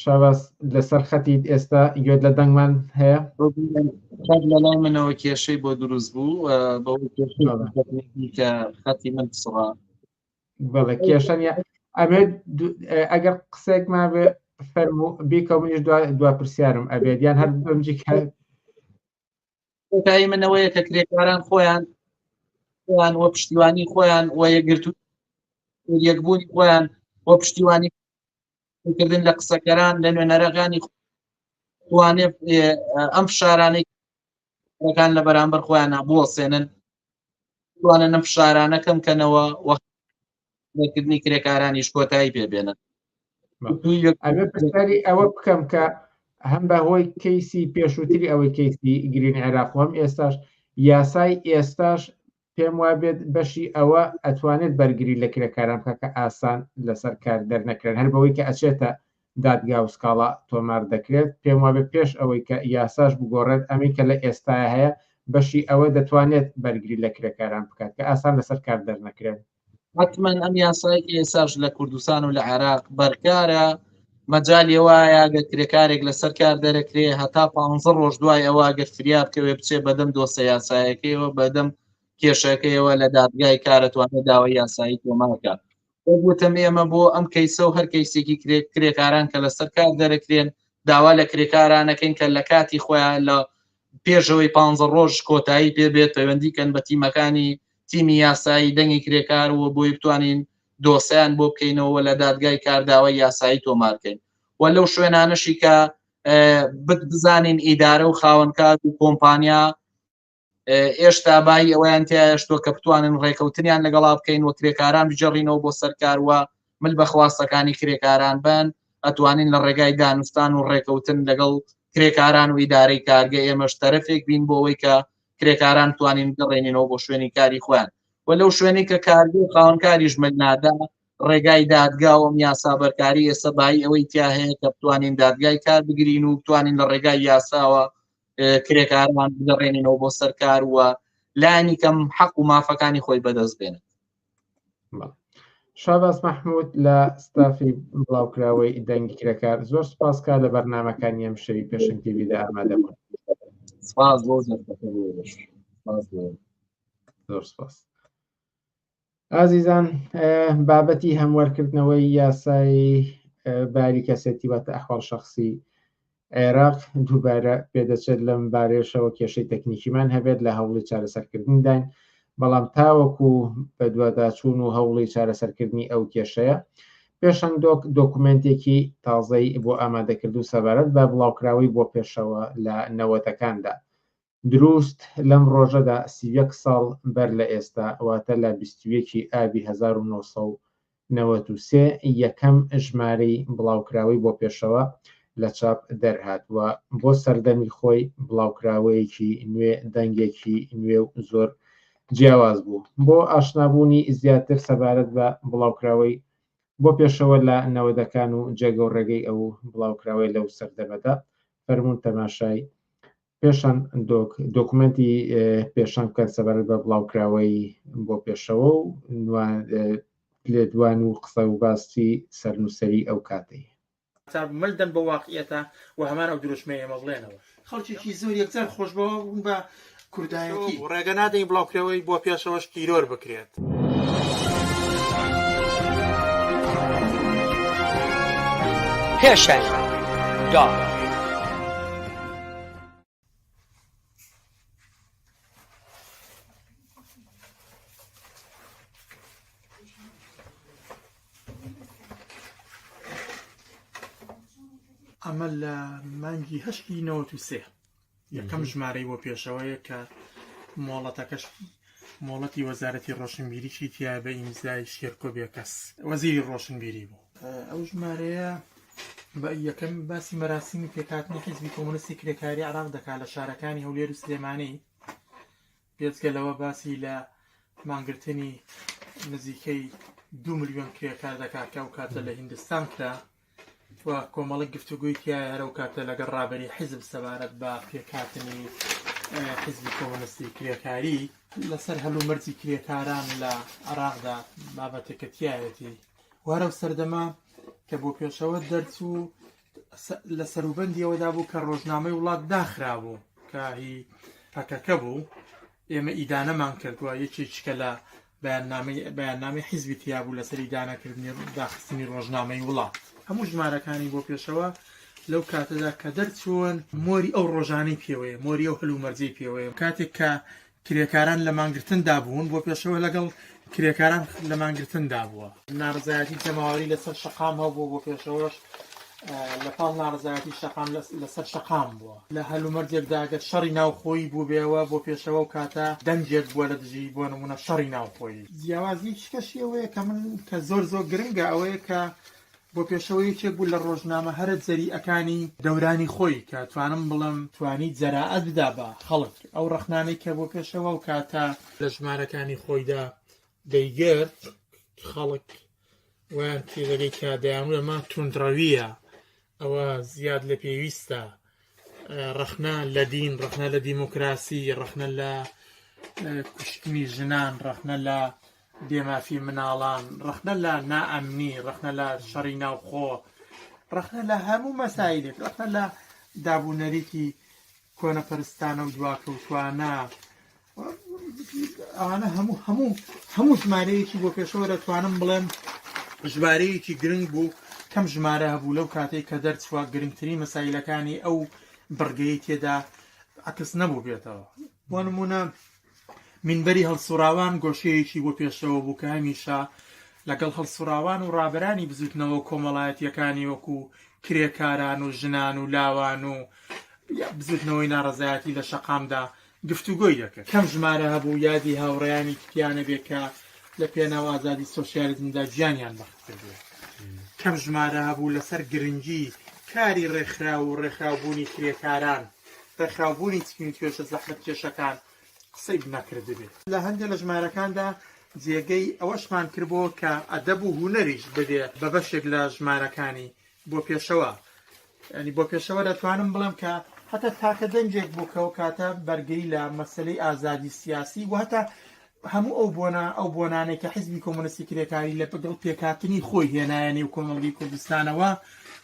شاباز لەسەر خەتیت ئێستا گوێت لە دەنگمان هەیە خەت لە لای منەوە کێشەی بۆ دروست بوو بەهۆی کێشەی تەکنیکی کە خەتی من پچڕا بەڵێ کێشە نیە ئەبێت ئەگەر قسێک مابێ فەرموو بیکە منیش دوا پرسیارم ئەبێت یان هەر بمجی کە کۆتایی من ئەوەیە کە کرێکاران خۆیان خۆیان وە پشتیوانی خۆیان و یەکگرتوو یەکبوونی خۆیان و پشتیوانی کردن لە قسەکەران لە نوێنەرەکانی توانێت ئەم فشارانەی ەکان لە بەرامبەر خۆیان بوەسێنن توانن ئەم فشارانە کەم کەنەوە وەکردنی کرێکارانیش کۆتایی پێبێنن ئەمە پرسیاری ئەوە بکەم کە هەم بە هۆی کەیسی پێشووتری ئەوەی کەیسی گرین عێراق و هەم ئێستاش یاسای ئێستاش پێم وابێت بەشی ئەوە ئەتوانێت بەرگری لە کرێکاران بکە کە ئاسان لەسەر کار دەرنەکرێن هەر بەوەی کە ئەچێتە دادگا و سکاڵا تۆمار دەکرێت پێم وابێت پێش ئەوەی کە یاساش بگۆڕێت ئەمەی کە لە ئێستایا هەیە بەشی ئەوە دەتوانێت بەرگری لە کرێکاران بکات کە ئاسان لەسەر کار دەرنەکرێن. حەتمەن ئەم یاسای کە ئێساش لە کوردستان و لە عێراق بەرکارە مەجالی وایە گەر کرێکارێک لەسەر کار دەرەکرێ هەتا پ ڕۆژ دوای ئەوە گەر فریا بکەوێ بچێ بەدەم دۆسە یاسایەکەیەوە بەدەم کێشەکەیەوە لە دادگای کارەتوانێت داوای یاسایی تۆمارکە وتم ئێمە بۆ ئەم کەیسە و هەر کەیسێکی کرێکاران کە لەسەر کار دەرەکرێن داوا لە کرێکارانەکەین کە لە کاتی خۆیان لە پێشەوەی پ ڕۆژ کۆتایی پێ بێت پەیوەندی کەن بە تیمەکانی تیمی یاسایی دەنگی کرێکار و بۆی بتوانین دۆسیان بۆ بکەینەوە لە دادگای کار داوای یاسایی تۆمارکەین و لەو شوێنانەشی کە بزانین ئیدارە و خاوەنکار و کۆمپانیا ئێشتا بایی ئەویان تایشتوە کە بتوانن ڕێکەوتنیان لەگەڵا بکەین و کرێکاران بجێڕینەوە بۆ سەرکار وە مل بە خواستەکانی کرێکاران بن ئەتوانین لە ڕێگای دانوستان و ڕێکەوتن لەگەڵ کرێکاران و ئیدارەی کارگە ئێمەش تەرەفێک بین بۆ ئەوەی کە کرێکاران توانین بگەڕێنینەوە بۆ شوێنی کاری خۆیان و لەو شوێنی کە کارگە و خاوەنکاریش مل نادا ڕێگای دادگا و ئەم یاسا بەرکاری ئێستا بایی ئەوەی تیا هەیە کە بتوانین دادگای کار بگرین و بتوانین لە ڕێگای یاساوە کرێکاران بگەڕێنینەوە بۆ سەرکار و لانی کەم حەق و مافەکانی خۆی بەدەست بێنێت. شاباز مەحمود لە ستافی بڵاوکراوەی دەنگی کرێکار زۆر سپاس کا لە بەرنامەکانی ئەم شەوی پێشەنگ تیڤیدا ئامادە بوون. سپاس بۆ زەرفەکە بۆ سپاس بۆ زۆر سپاس. ئازیزان بابەتی هەموارکردنەوەی یاسای باری کەسێتی واتە ئەحواڵ شخصی عێراق دووبارە پێدەچێت لەم بارێشەوە کێشەی تەکنیکیمان هەبێت لە هەوڵی چارەسەرکردنداین بەڵام تاوەکو بەدواداچوون و هەوڵی چارەسەرکردنی ئەو کێشەیە پێشەنگ دۆک دۆکومێنتێکی تازەی بۆ ئامادەکرد و سەبارەت بە بڵاوکراوەی بۆ پێشەوە لە نەوەتەکاندا دروست لەم ڕۆژەدا 31 ساڵ بەر لە ئێستا واتە لە 21 ی ئابی 1993 یەکەم ژمارەی بڵاوکراوەی بۆ پێشەوە لە چاپ دەرهات و بۆ سەردەمی خۆی بڵاوکراوەیەکی نوێ، دەنگێکی نوێ و زۆر جیاواز بوو. بۆ ئاشنابوونی زیاتر سەبارەت بە بڵاوکراوەی بۆ پێشەوە لە نەوەدەکان و جێگە و ڕێگەی ئەو بڵاوکراوەی لەو سەردەمەدا، فەرموون تەماشای پێشان دۆک دۆکومێنتی پێشان بکەن سەبارەت بە بڵاوکراوەی بۆ پێشەوە و لێدوان و قسە و باسی سەرنووسەری ئەو کاتەی. تا مل دەن بۆ واقعیەتە و هەمان ئەو دروشمەی ئێمە بڵێنەوە. خەڵکێکی زۆر یەکجار خۆشباوەڕ بوون بە کوردایەتی. ڕێگە نادەین بڵاوکرەوەی بۆ پێشەوەش تیرۆر بکرێت. پێشەنگ دۆک. ئەمە لە مانگی هەشتی 93 یەکەم ژمارەی بۆ پێشەوەیە کە مۆڵەتەکەش مۆڵەتی وەزارەتی ڕۆشنبیریی تیا بە ئیمزای شێرکۆ بێکەس وەزیری ڕۆشنبیری بوو ئەو ژمارەیە بە یەکەم باسی مەراسیمی پێکهاتنی حیزبی کۆمۆنیستی کرێکاری عێراق دەکات لە شارەکانی هەولێر و سلێمانی بێجگە لەوە باسی لە مانگرتنی نزیکەی دو ملیۆن کرێکار دەکات کە ئەو کاتە لە هیندستان کرا و کۆمەڵک گفتوگۆی تایە هەر ئەو کاتە لەگەڵ ڕابەری حیزب سەبارەت بە پێکهاتنی حیزبی کۆمۆنیستی کرێکاری لەسەر هەلومەرجی کرێکاران لە عێراقدا بابەتێکە تایەتی و هەر ئەو سەردەمە کە بۆ پێشەوە دەرچوو لە سەروبەندیەوەدا بوو کە ڕۆژنامەی وڵات داخرابوو کە هی پەکەکە بوو ئێمە ئیدانەمان کردووە یەکێکیکە لە بەیاننامەی بەیاننامەی حیزبی تیا بوو لەسەر ئیدانەکردنی داخستنی ڕۆژنامەی وڵات هەموو ژمارەکانی بۆ پێشەوە لەو کاتەدا کە دەرچوون مۆری ئەو ڕۆژانەی پێوەیە مۆری ئەو هەلومەرجەی پێوەیە کاتێک کە کرێکاران لە مانگرتندا بوون، بۆ پێشەوە لەگەڵ کرێکاران لە مانگرتندا بووە. ناڕەزایەتی جەماوەری لەسەر شەقام هەبووە، بۆ پێشەوەش لە پاڵ ناڕەزایەتی شەقام لەسەر شەقام بووە. لە هەلومەرجێکدا گەر شەڕی ناوخۆیی بووبێ و بۆ پێشەوە ئەو کاتە دەنگێک بووە لە دژی بۆ نموونە شەڕی ناوخۆیی. جیاوازیی کەشی ئەوەیە کە من کە زۆر زۆر گرنگە ئەوەیە کە بۆ پێشەوە یەکێک بوو لە ڕۆژنامە هەرە جەریئەکانی دەورانی خۆی کە توانم بڵێم توانی جەرائەت بدا بە خەڵک ئەو ڕەخنانەی کە بۆ پێشەوە ئەو کاتە لە ژمارەکانی خۆیدا دەیگرت خەڵک وایان تێدەگەی کە دەیانوت ئەمە توندڕەوییە ئەوە زیاد لە پێویستە ڕەخنە لە دین ڕەخنە لە دیموکراسی ڕەخنە لە کوشتنی ژنان ڕەخنە لە بێمافی مناڵان، ڕەخنە لە نائەمنی، ڕەخنە لە شەڕی ناوخۆ، ڕەخنە لە هەموو مەسایلێک، ڕەخنە لە دابونەریتی کۆنەپەرستانە و دواکەوتوانە، ئەوانە هەموو هەموو هەموو ژمارەیەکی بۆ پێشەوە دەتوانم بڵێم ژمارەیەکی گرنگ بوو کەم ژمارە هەبوو لەو کاتێک کە دەرچووە گرنگترین مەسایلەکانی ئەو بڕگەی تێدا عکس نەبوو بێتەوە بۆ نمونە مینبەری هەڵسوڕاوان گۆشەیەکی بۆ پێشەوە بوو کە هەمیشە لەگەڵ هەڵسوڕاوان و ڕابەرانی بزوتنەوە کۆمەڵایەتیەکانی وەکو کرێکاران و ژنان و لاوان و بزوتنەوەی ناڕەزایەتی لە شەقامدا گفتوگۆی دەکرد. کەم ژمارە هەبوو یادی هاوڕێیانی تیا نەبێ کە لە پێناو ئازادی سۆسیالیزمدا گیانیان بەخت کردووە. کەم ژمارە هەبوو لەسەر گرنگی کاری ڕێکخراو و ڕێکخراوبوونی کرێکاران، ڕێکخراوبوونی چین و توێژە زەحمەتکێشەکان قسەی نەکردبێ. لە هەندێ لە ژمارەکاندا جێگەی ئەوەشمان کردبۆوە کە ئەدەب و هونەریش ببێ بە بەشێک لە ژمارەکانی بۆ پێشەوا. یانی بۆ پێشەوە دەتوانم بڵێم کە هەتا تاکە دەنگێک بوو کە ئەو کاتە بەرگری لە مەسەلەی ئازادی سیاسی و هەتا هەموو ئەو بۆنە ئەو بۆنانەی کە حیزبی کۆمۆنیستی کرێکاری لە پگەڵ پێکهاتنی خۆی هێنایە نێو کۆمەڵگەی کوردستانەوە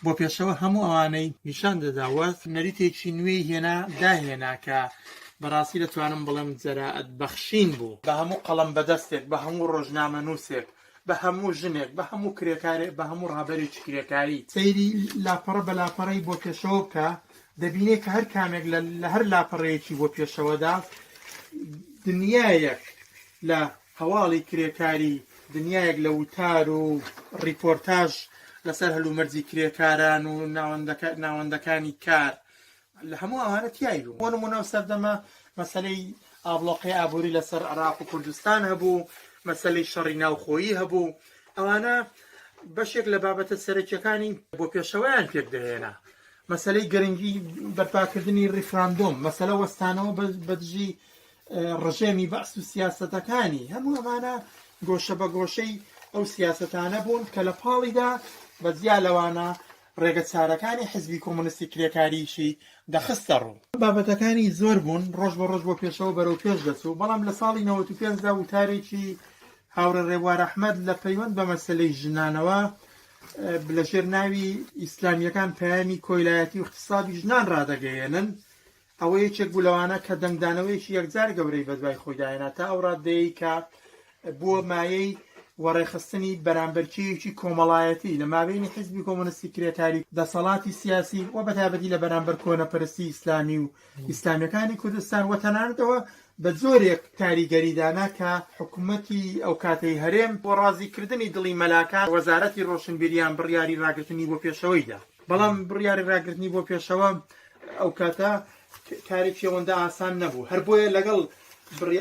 بۆ پێشەوە هەموو ئەوانەی نیشان دەدا و نەریتێکی نوێی هێنا داهێنا کە بەڕاستی دەتوانم بڵێم جەرائەت بەخشین بوو بە هەموو قەڵەم بەدەستێک بە هەموو ڕۆژنامەنووسێک بە هەموو ژنێک بە هەموو کرێکارێک بە هەموو ڕابەرێکی کرێکاری. سەیری لاپەڕە بە لاپەڕەی بۆ پێشەوە بکە دەبینێ کە هەر کامێک لە هەر لاپەڕەیەکی بۆ پێشەوەدا دنیایەک لە هەواڵی کرێکاری، دنیایەک لە وتار و ڕیپۆرتاژ لەسەر هەلومەرجی کرێکاران و ناوەندەکانی کار لە هەموو ئەوانە تیای بوو. بۆ نموونە ئەو سەردەمە مەسەلەی ئابڵۆقەی ئابووری لەسەر عێراق و کوردستان هەبوو، مەسەلەی شەڕی ناوخۆیی هەبوو، ئەوانە بەشێک لە بابەتە سەرەکیەکانی بۆ پێشەوەیان پێک دەهێنا. مەسەلەی گرنگی بەرپاکردنی ڕیفراندۆم، مەسەلە وەستانەوە بە دژی ڕژێمی بەعس و سیاسەتەکانی، هەموو ئەمانە گۆشە بە گۆشەی ئەو سیاسەتانە بوون کە لە پاڵیدا بە جیا لەوانە ڕێگە چارەکانی حزبی کۆمۆنیستی کرێکاریی دەخستە ڕوو. بابەتەکانی زۆر بوون، ڕۆژ بە ڕۆژ بۆ پێشەوە بەرەو پێش دەچوو، بەڵام لە ساڵی 95 دا وتارێکی هاوڕێ ڕێبوار ئەحمەد لە پەیوەند بە مەسەلەی ژنانەوە لە ژێر ناوی ئیسلامییەکان پەیامی کۆیلایەتی و اغتصابی ژنان ڕادەگەیەنن، ئەوە یەکێک بوو لەوانە کە دەنگدانەوەیەکی یەکجار گەورەی بەدوای خۆیدا هێنا تا ئەو ڕاددەیەی کە بووە مایەی وەڕێخستنی بەرامبەرکێیەکی کۆمەڵایەتی لە مابەینی حیزبی کۆمۆنیستی کرێکاری، دەسەڵاتی سیاسی و بەتایبەتی لە بەرامبەر کۆنەپەرستی ئیسلامی و ئیسلامیەکانی کوردستان و تەنانەت ئەوە بە جۆرێک کاریگەری دانا کە حکومەتی ئەوکاتەی هەرێم بۆ ڕازیکردنی دڵی مەلاکان وەزارەتی ڕۆشنبیریان بڕیاری ڕاگرتنی بۆ پێشەوەی دا. بەڵام بڕیاری ڕاگرتنی بۆ پێشەوە ئەو کاتە کارێکی ئەوەندە ئاسان نەبوو، هەر بۆیە لەگەڵ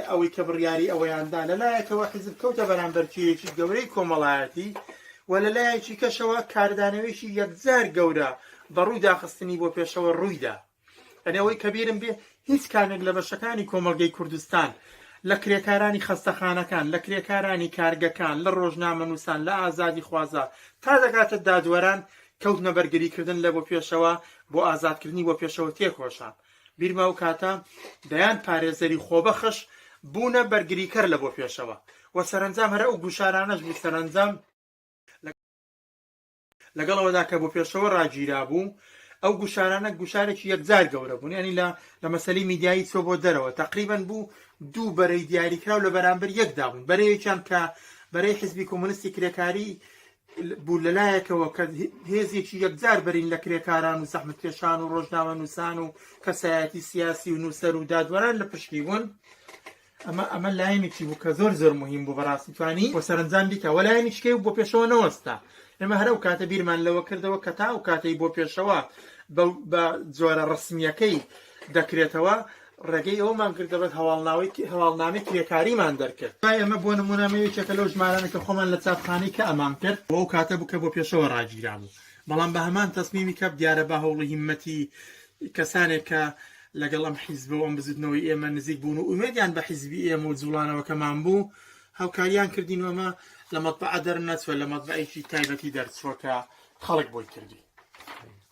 ئەوەی کە بڕیاری ئەوەیان دا لەلایەکەوە حیزب کەوتە بەرامبەرکێیەکی گەورەی کۆمەڵایەتی و لەلایەکی کەشەوە کاردانەوەیەکی یەکجار گەورە بە ڕووی داخستنی بۆ پێشەوە ڕوویدا. یانی ئەوەی کە بیرم بێ هیچ کامێک لە بەشەکانی کۆمەڵگەی کوردستان لە کرێکارانی خەستەخانەکان، لە کرێکارانی کارگەکان، لە ڕۆژنامەنووسان، لە ئازادیخوازان تا دەگاتە دادوەران کەوتنە بەرگریکردن لە بۆ پێشەوە بۆ ئازادکردنی بۆ پێشەوە تێکۆشان. بیرمە ئەو کاتە دەیان پارێزەری خۆبەخش بوونە بەرگریکەر لە بۆ پێشەوە و سەرەنجام هەر ئەو گوشارانەش بوو سەرەنجام لەگەڵ ئەوەدا کە بۆ پێشەوە ڕاگیرابوو، ئەو گوشارانە گوشارێکی یەکجار گەورە بوون، یانی لە لە مەسەلەی میدیایی چوە بۆ دەرەوە، تەقریبەن بوو دوو بەرەی دیاریکراو لە بەرامبەر یەکدا بوون، بەرەیەکیان کە بەرەی حزبی کۆمۆنیستی کرێکاری بوو لەلایەکەوە کە هێزێکی یەکجار بەرین لە کرێکاران و زەحمەتکێشان و ڕۆژنامەنووسان و کەسایەتی سیاسی و نووسەر و دادوەران لە پشتی بوون، ئەمە ئەمە لایەنێکی بوو کە زۆر زۆر مهم بوو بەڕاستی توانی بۆ سەرەنجام بیکا وە لایەنێکی کەی بۆ پێشەوە نەوەستا ئێمە هەر ئەو کاتە بیرمان لەوە کردەوە کە تا ئەو کاتەی بۆ پێشەوە بە جۆرە ڕسمیەکەی دەکرێتەوە ڕێگەی ئەومان کردە بەس هەواڵناوەی هەواڵنامەی کرێکاریمان دەرکرد ئێمە بۆ نمونە ئەمە یەکێکە لەو ژمارانە کە خۆمان لە چاپخانەی کە ئەمان کرد بۆ ئەو کاتە بوو کە بۆ پێشەوە ڕاگیرابوو بەڵام بە هەمان تەسمیمی کەپ دیارە بە هەوڵی هیمەتی کەسانێک کە لەگەڵ ئەم حیزبە و ئەم بزوتنەوەی ئێمە نزیک بوون و ئومێدیان بە حیزبی ئێمە و جوڵانەوەکەمان بوو هاوکاریان کردین و ئەمە لە مەتبەعە دەرنەچووە لە مەتبەعێکی تایبەتی دەرچووە کە خەڵک بۆی کردی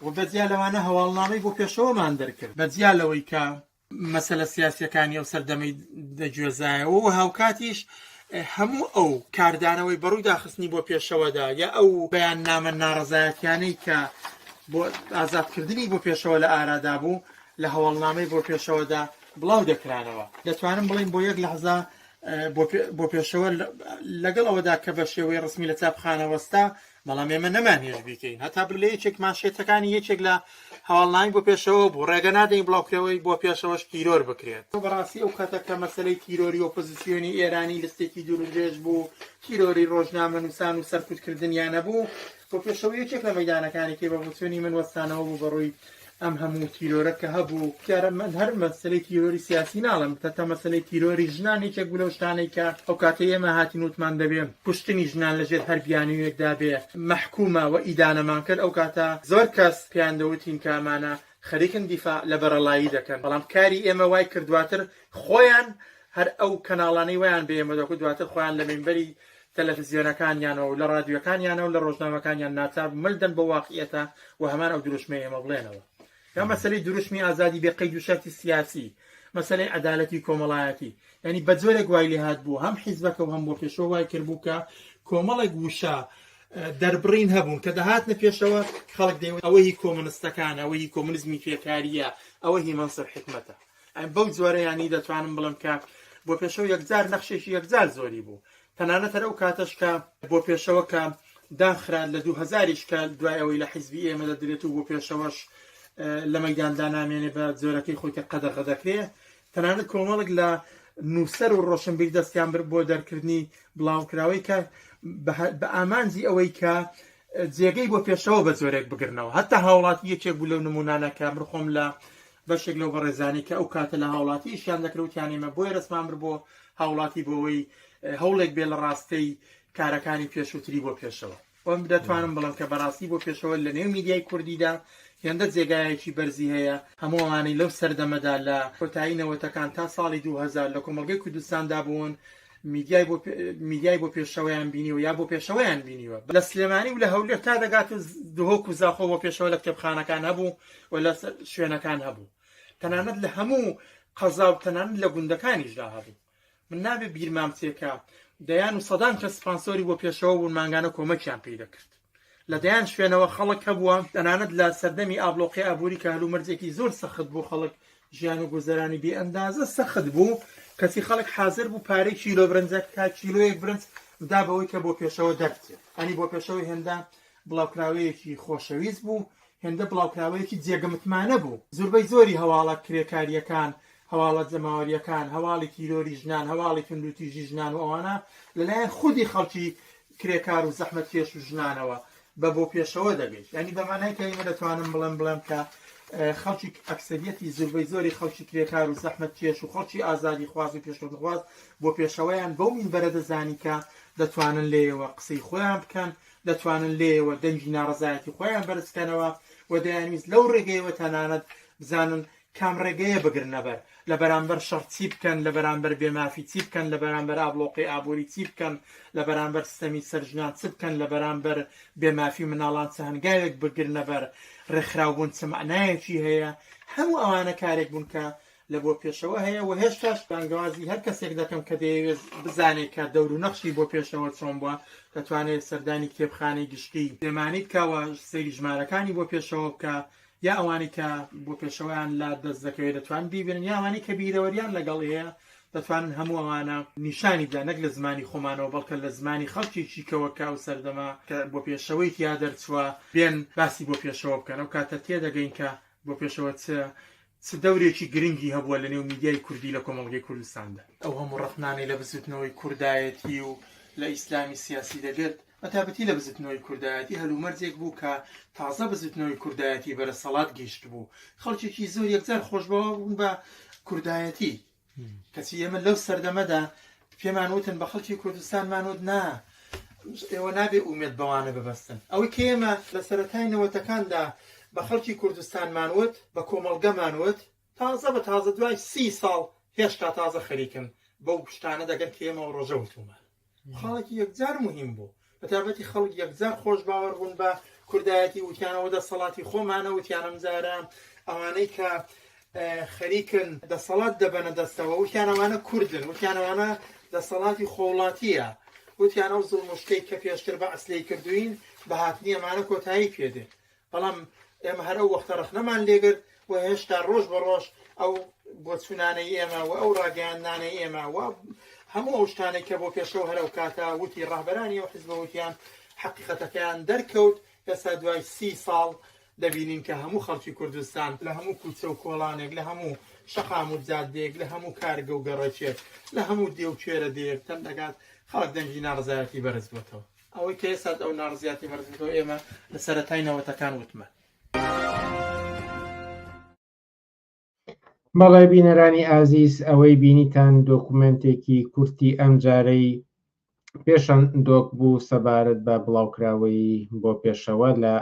و بەجیا لەوانە هەواڵنامەی بۆ پێشەوەمان دەرکرد بەجیا لەوەی کە مەسەلە سیاسیەکانی ئەو سەردەمەی دەگوێزایەوە و هاوکاتیش هەموو ئەو کاردانەوەی بەڕووی داخستنی بۆ پێشەوەدا یا ئەو بەیاننامە ناڕەزایەتیانەی کە بۆ ئازادکردنی بۆ پێشەوە لە ئارادا بوو لە هەواڵنامەی بۆ پێشەوەدا بڵاو دەکرانەوە. دەتوانم بڵێم بۆ یەک لەحزە بۆ پێشەوە لەگەڵ ئەوەدا کە بە شێوەی ڕسمی لە چاپخانە وەستا، بەڵام ئێمە نەمانهێشت بیکەین هەتا لە یەکێک مانشێتەکانی یەکێک لە هەواڵنامەی بۆ پێشەوە بوو ڕێگە نادەین بڵاوکرەوەی بۆ پێشەوەش تیرۆر بکرێت. بەڕاستی ئەو کاتە کە مەسەلەی تیرۆری ئۆپۆزیسیۆنی ئێرانی لستێکی دوور و درێژ بوو، تیرۆری ڕۆژنامەنووسان و سەرکوتکردنیان نەبوو، بۆ پێشەوە یەکێک لە مەیدانەکانی کەی بە بۆچوونی من وەستانەوە بوو بەڕووی ئەم هەموو تیرۆرە کە هەبوو، دیارە من هەر مەسەلەی تیرۆری سیاسی ناڵێم، تەتا مەسەلەی تیرۆری ژنان یەکێک بوو لەو شتانەی کە ئەو کاتەی ئێمە هاتین وتمان دەبێ کوشتنی ژنان لەژێر هەر بیانوویەکدا بێ مەحکومە و ئیدانەمان کرد، ئەو کاتە زۆر کەس پێیان دەوتین کە ئەمانە خەریکن دیفاع لە بەرەڵایی دەکەن، بەڵام کاری ئێمە وای کرد دواتر خۆیان هەر ئەو کەناڵانەی وایان بە ئێمە دەکوت دواتر خۆیان لە مینبەری تەلەفزیۆنەکانیانەوە و لە ڕادیۆکانیانەوە و لە ڕۆژنامەکانیان ناچار مل دەن بۆ واقعیەتە و هەمان ئەو دروشمەی ئێمە بڵێنەوە. یا مەسەلەی دروشمی ئازادی بێ قەید و شەرتی سیاسی، مەسەلەی عەدالەتی کۆمەڵایەتی، یانی بە جۆرێک وای لێ هاتبوو هەم حیزبەکە و هەم بۆ پێشەوە وای کردبوو کە کۆمەڵێک وشە دەربڕین هەبوون کە دەهاتنە پێشەوە خەڵک دەیوت ئەوە هی کۆمۆنستەکانە، ئەوە هی کۆمۆنیزمی کرێکارییە، ئەوە هی مەنسوور حیکمەتە. بەو جۆرە یانی دەتوانم بڵێم کە بۆ پێشەوە یەکجار نەخشێکی یەکجار زۆری بوو تەنانەت هەر ئەو کاتەش کە بۆ پێشەوە کە داخرا لە 2000یش کە دوای ئەوەی لە حیزبی ئێمە دەدرێت و بۆ پێشەوەش لە مەیداندا نامێنێ بە جۆرەکەی خۆی کە قەدەغە دەکرێ تەنانەت کۆمەڵێک لە نووسەر و ڕۆشنبیر دەستیان برد بۆ دەرکردنی بڵاوکراوەی کە بە ئامانجی ئەوەی کە جێگەی بۆ پێشەوە بە جۆرێک بگرنەوە هەتا هاوڵاتی یەکێک بوو لەو نمونانە کە من خۆم لە بەشێک لەو بەڕێزانەی کە ئەو کاتە لە هاوڵاتی ئیشیان دەکرد وتیان ئێمە بۆیە دەستمان برد بۆ هاوڵاتی بۆ ئەوەی هەوڵێک بێ لە ڕاستەی کارەکانی پێشووتری بۆ پێشەوە. وەم دەتوانم بڵێم کە بەڕاستی بۆ پێشەوە لە نێو میدیای کوردیدا هێندە جێگایەکی بەرزی هەیە، هەموو ئەوانەی لەو سەردەمەدا لە کۆتایی نەوەتەکان تا ساڵی 2000 لە کۆمەڵگەی کوردستاندا بوون میدیای بۆ میدیای بۆ پێشەوەیان بینیوە یا بۆ پێشەوەیان بینیوە لە سلێمانی و لە هەولێر تا دەگات و دهۆک و زاخۆ بۆ پێشەوە لە کتێبخانەکان هەبوو و لە شوێنەکان هەبوو تەنانەت لە هەموو قەزا و تەنانەت لە گوندەکانیشدا هەبوو من نابێ بیرمان بچێ کە دەیان و سەدان کەس سپانسۆری بۆ پێشەوە بوون مانگانە کۆمەکیان پێی دەکرد لە دەیان شوێنەوە خەڵک هەبووە تەنانەت لە سەردەمی ئابلۆقی ئابووری کە هەلومەرجێکی زۆر سەخت بوو خەڵک ژیان و گوزەرانی بێ ئەندازە سەخت بوو کەچی خەڵک حاضر بوو پارەی کیلۆ برنجەک تا کیلۆیەک برنج بدا بەوەی کە بۆ پێشەوە دەربچێت ئەنی بۆ پێشەوە هێندە بڵاوکراوەیەکی خۆشەویست بوو هێندە بڵاوکراوەیەکی جێگە متمانە بوو. زوربەی زۆری هەواڵە کرێکارییەکان، هەواڵە جەماوەرییەکان، هەواڵی تیرۆری ژنان، هەواڵی توندوتیژی ژنان و ئەوانە لەلایەن خودی خەڵکی کرێکار و زەحمەتکێش و ژنانەوە بە بۆپێشەوە دەگەیشت. یانی بە مانای کەلیمە دەتوانم بڵێم بڵێم کە خەڵکی ئەکسەریەتی زوربەی زۆری خەڵکی کرێکار و زەحمەتکێش و خەڵکی ئازادیخواز و پێشکەوتنخواز بۆپێشەوەیان بەو مینبەرە دەزانی کە دەتوانن لێیەوە قسەی خۆیان بکەن، دەتوانن لێیەوە دەنگی ناڕەزایەتی خۆیان بەرز بکەنەوە و دەیانویست لەو ڕێگەیەوە تەنانەت بزانن کام ڕێگەیە بگرنە بەر، لە بەرامبەر شەڕ چی بکەن، لە بەرامبەر بێمافی چی بکەن، لە بەرامبەر ئابڵۆقەی ئابووری چی بکەن، لە بەرامبەر ستەمی سەر ژنان چ بکەن، لە بەرامبەر بێمافی منداڵان چ هەنگاوێک بگرنە بەر، ڕێکخراوبوون چ مەعنایەکی هەیە، هەموو ئەوانە کارێک بوون کە لە بۆ پێشەوە هەیە و هێشتاش بانگەوازی هەر کەسێک دەکەم کە دەیەوێت بزانێت کە دەور و نەخشی بۆ پێشەوە چۆن بووە دەتوانێت سەردانی کتێبخانەی گشتی سلێمانی بکا و سەیری ژمارەکانی بۆ پێشەوە بکا یا ئەوانەی کە بۆ پێشەوەیان لا دەست دەکەوێت دەتوان بیبینن یا ئەوانەی کە بیرەوەریان لەگەڵ هەیە دەتوانن هەموو ئەوانە نیشانی بدەن نەک لە زمانی خۆمانەوە بەڵکە لە زمانی خەڵکێکی کەوە کە ئەو سەردەمە کە بۆ پێشەوەی تیا دەرچووە بێن باسی بۆ پێشەوە بکەن ئەو کاتە تێدەگەین کە بۆ پێشەوە چ چ دەورێکی گرنگی هەبووە لە نێو میدیای کوردی لە کۆمەڵگەی کوردستاندا؟ ئەو هەموو ڕەخنانەی لە بزووتنەوەی کوردایەتی و لە ئیسلامی سیاسی دەگرت، بەتایبەتی لە بزووتنەوەی کوردایەتی، هەلومەرجێک بوو کە تازە بزووتنەوەی کوردایەتی بەرەسەڵات گەیشتبوو، خەڵکێکی زۆر یەکجار خۆشباوەڕ بوون بە کوردایەتی. کەچی ئێمە لەو سەردەمەدا پێمان وتن بە خەڵکی کوردستانمان وت نا ئێوە نابێ ئومێد بەوانە ببەستن ئەوەی کە ئێمە لە سەرەتای نەوەتەکاندا بە خەڵکی کوردستانمان وت بە کۆمەڵگەمان وت تازە بە تازە دوای سی ساڵ هێشتا تازە خەریکن بەو شتانە دەگەن کە ئێمە ڕۆژە وتومان خاڵێکی یەکجار موهیم بوو بەتایبەتی خەڵک یەکجار خۆش باوەڕ بوون بە کوردایەتی وتیانەوە دەسەڵاتی خۆمانە وتیان ئەمجارە ئەوانەی کە خەریکن دەسەڵات دەبەنە دەستەوە وتیان ئەوانە کوردن وتیان ئەوانە دەسەڵاتی خۆوڵاتیە وتیان ئەو زوڵم و شتەی کە پێشتر بەعس لێی کردوین بە هاتنی ئەمانە کۆتایی پێدێ بەڵام ئێمە هەر ئەو وەختە ڕەخنەمان لێگرت و هێشتا ڕۆژ بە ڕۆژ ئەو بۆچوونانەی ئێمە و ئەو ڕاگەیاندنانەی ئێمە و هەموو ئەو شتانەی کە بۆ پێشەوە هەر ئەو کاتە وتی ڕەهبەرانی ئەو حزبە وتیان حەقیقەتەکەیان دەرکەوت ئێستا دوای سی ساڵ دەبینین کە هەموو خەڵکی کوردستان لە هەموو کوچە و کۆڵانێک لە هەموو شەقام و جادەیەک لە هەموو کارگە و گەڕەکێک لە هەموو دێ و کوێرە دێیەک تەن دەگات خەڵک دەنگی ناڕەزایەتی بەرز بۆتەوە. ئەوەی کە ئێستا ئەو ناڕزیاتی بەرز بووەوە ئێمە لە سەرەتای نەوەتەکان وتمان. بەڵێ بینەرانی ئازیز ئەوەی بینیتان دۆکومێنتێکی کورتی ئەمجارەی پێشەن دۆک بوو سەبارەت بە بڵاوکراوەی بۆ پێشەوە لە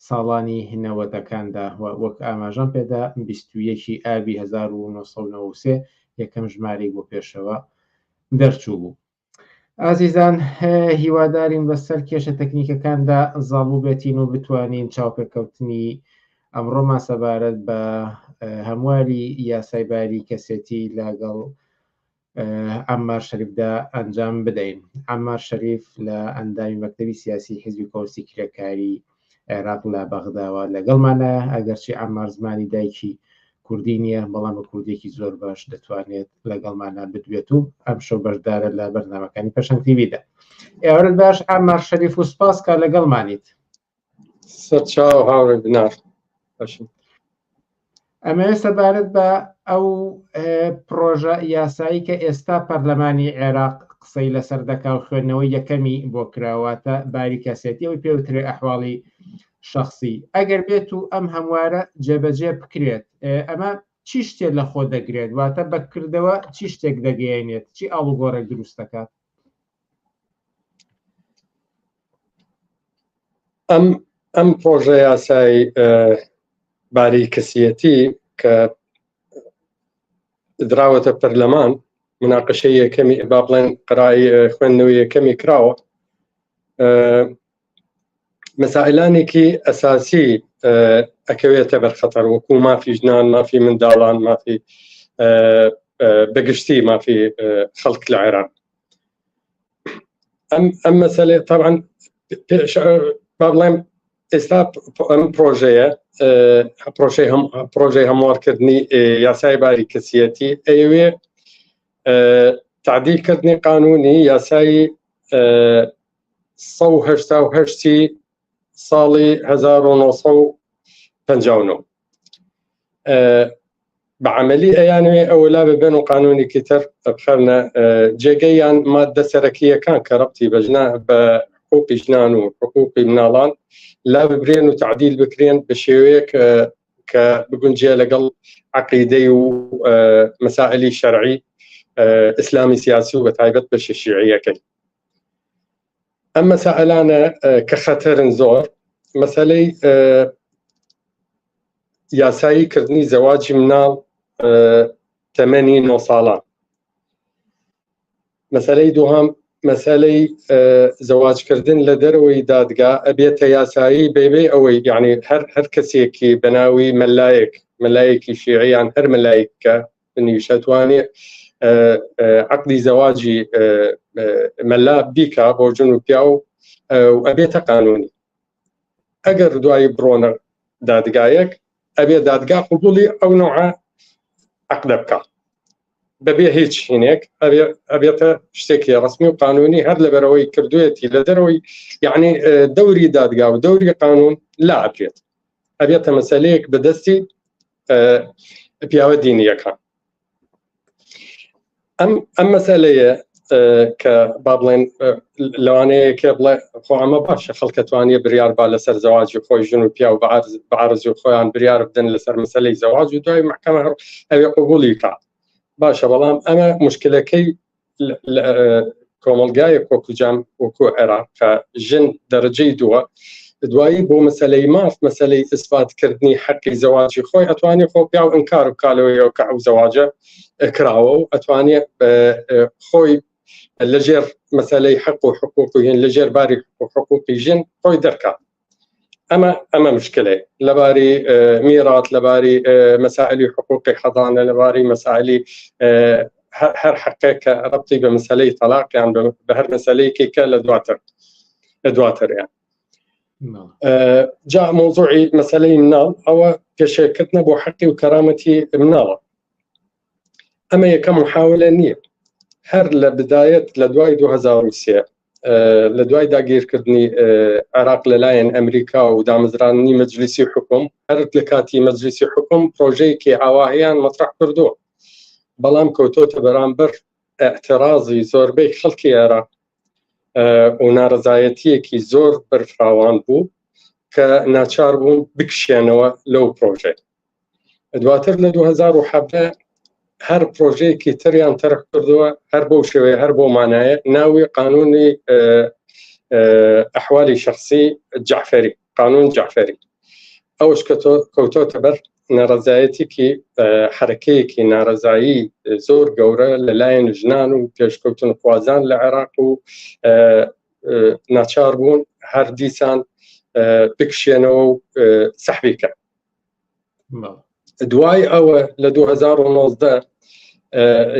ساڵانی نەوەدەکاندا و وەک ئاماژەم پێدا 21 ئابی 1993 یەکەم ژمارەی بۆ پێشەوە دەرچوو بوو. ئازیزان هیوادارین بەسەر کێشە تەکنیکەکاندا زاڵ بووبێتین و بتوانین چاوپێکەوتنی ئەمڕۆمان سەبارەت بە هەمواری یاسای باری کەسێتی لەگەڵ عەممار شەریفدا ئەنجام بدەین. عەممار شەریف لە ئەندامی مەکتەبی سیاسی حیزبی کۆمۆنیستی کرێکاری عێراق لە بەغداوە لەگەڵمانە ئەگەرچی عەمار زمانی دایکی کوردی نییە بەڵام بە کوردێکی زۆر باش دەتوانێت لەگەڵمانە بدوێت و ئەمشەو بەشدارە لە بەرنامەکانی پێشەنگ تیڤیدا ئێوارت باش عەمار شەریف و سپاس کە لەگەڵمانیت سەرچاو هاوڕێ بنار باشم ئەمەوێت سەبارەت بە ئەو پرۆژە یاسایی کە ئێستا پەرلەمانی عێراق قسەی لەسەر دەکا و خوێندنەوەی یەکەمی بۆ کراواتە باری کەسێتی ئەوی پێوترێ ئەحواڵی شخصی ئەگەر بێت و ئەم هەموارە جێبەجێ بکرێت ئەمە چی شتێک لە خۆ دەگرێت واتە بەکردەوە چی شتێک دەگەیەنێت چی ئاڵوگۆڕێک دروست دەکات؟ ئەم ئەم پرۆژە یاسای باری کەسیەتی کە دراوەتە پەرلەمان مناقشەی یەکەمی با بڵێن قرای خوێندنەوەی یەکەمی کراوە مەسائلانێکی ئەساسی ئەکەوێتە بەر خەتەر وەکو مافی ژنان مافی منداڵان مافی بەگشتی مافی خەڵک لە عێراق ئەم ئەم مەسەلێ طبعا با بڵێم ئێستا ئەم پرۆژەیە پرۆژەی هەم پرۆژەی هەموارکردنی یاسای باری کەسیەتی ئەیەوێ تعدیلکردنی قانونی یاسایی 1970 ساڵی 1959 بە عملی ئەیانوێ ئەوە لا ببن و قانونێکی تر بخەرنە جێگەیان مادە سەرەکیەکان کە ڕەتی بەژنا بە حقوقی ژنان و حقوقی مناڵان لا ببرێن و تعدیل بکرێن بە شێوەیەک کە بگونجێ لەگەڵ عقیدەی و مەسائلی شەرعی ئیسلامی سیاسی و بە تایبەت بەشە شیعیەکەی ئەم مەسائلانە کە خەتەرن زۆر مەسەلەی یاسایی کردنی زەواجی مناڵ تەمەنی نۆ ساڵان مەسەلەی دووهەم مەسەلەی زەواجکردن لە دەرەوەی دادگا ئەبێتە یاسایی بەبێ ئەوەی یعنی هەر هەر کەسێکی بەناوی مەلایەک مەلایەکی شیعیان هەر مەلایکە بنیشە توانێ عقدی زەواجی مەلا بیکا بۆ ژن و پیاو و ئەبێتە قانونی ئەگەر دوایی بڕۆنە دادگایەک ئەبێ دادگا قوبولی ئەو نوعە عقدە بکە بەبێ هیچ هینێک ئەبێتە شتێکی ڕسمی و قانونی هەر لەبەرەوەی کردوێتی لە دەرەوەی یعنی دەوری دادگا و دەوری قانون لا ئەبێت ئەبێتە مەسلەیەک بەدەستی پیاوە دینیەکان ئەم ئەم مەسەلەیە کە با بڵێن لەوانەیە کێ بڵێ خۆ ئەمە باشە خەڵکەتوانیە بریار با لەسەر زەواجی خۆی ژن و پیاو بە عرض خۆیان بریار بدەن لەسەر مەسلەی زەواج و دوای محکەمە هەر ئەوێ قوبولی کا باشە بەڵام ئەمە مشکلەکەی کۆمەڵگایەک وەکو جام وەکو عێراق کە ژن دەرەجەی دووە دوایی بۆ مەسلەی ماف مەسلەی ئیسپاتکردنی حەقی زەواجی خۆی ئەتوانێت خۆ پیاو ئینکار بکالەوەیەوە کە ئەو زەواجە کراوە و ئەتوانێت خۆی لەژێر مەسلەی حەق و حقوق و هێن لەژێر باری حقوقی ژن خۆی دەرکات ئەمە ئەمە مشکلەیە لەباری میرات لەباری مەسائلی حقوقی حەضانە لەباری مەسائلی هەر حەقێک کە ڕەبتی بە مەسەلەی تەلاقیان بە هەر مەسەلەیەکی کە لە دواتر لە دواتریان جا مۆزوعی مەسەلەی مناڵ ئەوە پێشێکردنە بۆ حەقی و کەرامەتی مناڵە ئەمە یەکەم محاولە نییە هەر لە بدایەت لە دوای 2003 لە دوای داگیرکردنی عێراق لەلایەن ئەمریکا و دامەزراننی مەجلیسی حکوم هەر لە کاتی مەجلیسی حکوم پرۆژەیەکی ئاواهیان مەطرح کردووە بەڵام کەوتۆتە بەرامبەر اعتراضی زۆربەی خەڵکی عێراق و ناڕزایەتیەکی زۆر بەرفراوان بوو کە ناچار بوون بکشێنەوە لەو پرۆژەیە دواتر لە 2017 هەر پرۆژەیەکی تریان تەرح کردووە هەر بەو شێوەیە هەر بۆ مانایە ناوی قانونی ئەحوالی شخصی جعفری قانون جعفری ئەوش کە کەوتۆتە بەر ناڕەزایەتێکی حرەکەیەکی ناڕەزایی زۆر گەورە لەلایەن ژنان و پێشکەوتن خوازان لە عێراق و ناچار بوون هەر دیسان بکشێنەوە و سەحبیکە دوای ئەوە لە 2019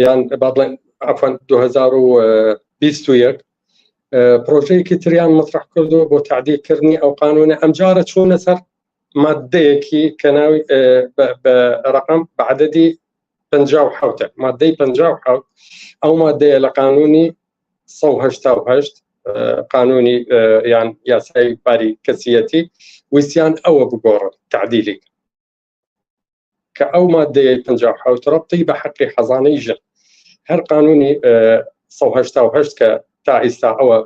یان با بڵێن عفوا 2021 پرۆژەیەکی تریان مەطرح کردو بۆ تعدیلکردنی ئەو قانونە ئەمجارە چوونە سەر مادەیەکی کە ناوی بە ڕقم بە عددی 57 مادەی 57 ئەو مادەیە لە قانونی 1970 قانونی یان یاسای باری کەسیەتی ویستیان ئەوە بگۆڕن تعدیلی کە ئەو مادەیە 57 ڕەبتی بە حەقی حەزانەی ژن هەر قانونی 1970 کە تا ئیستا ئەوە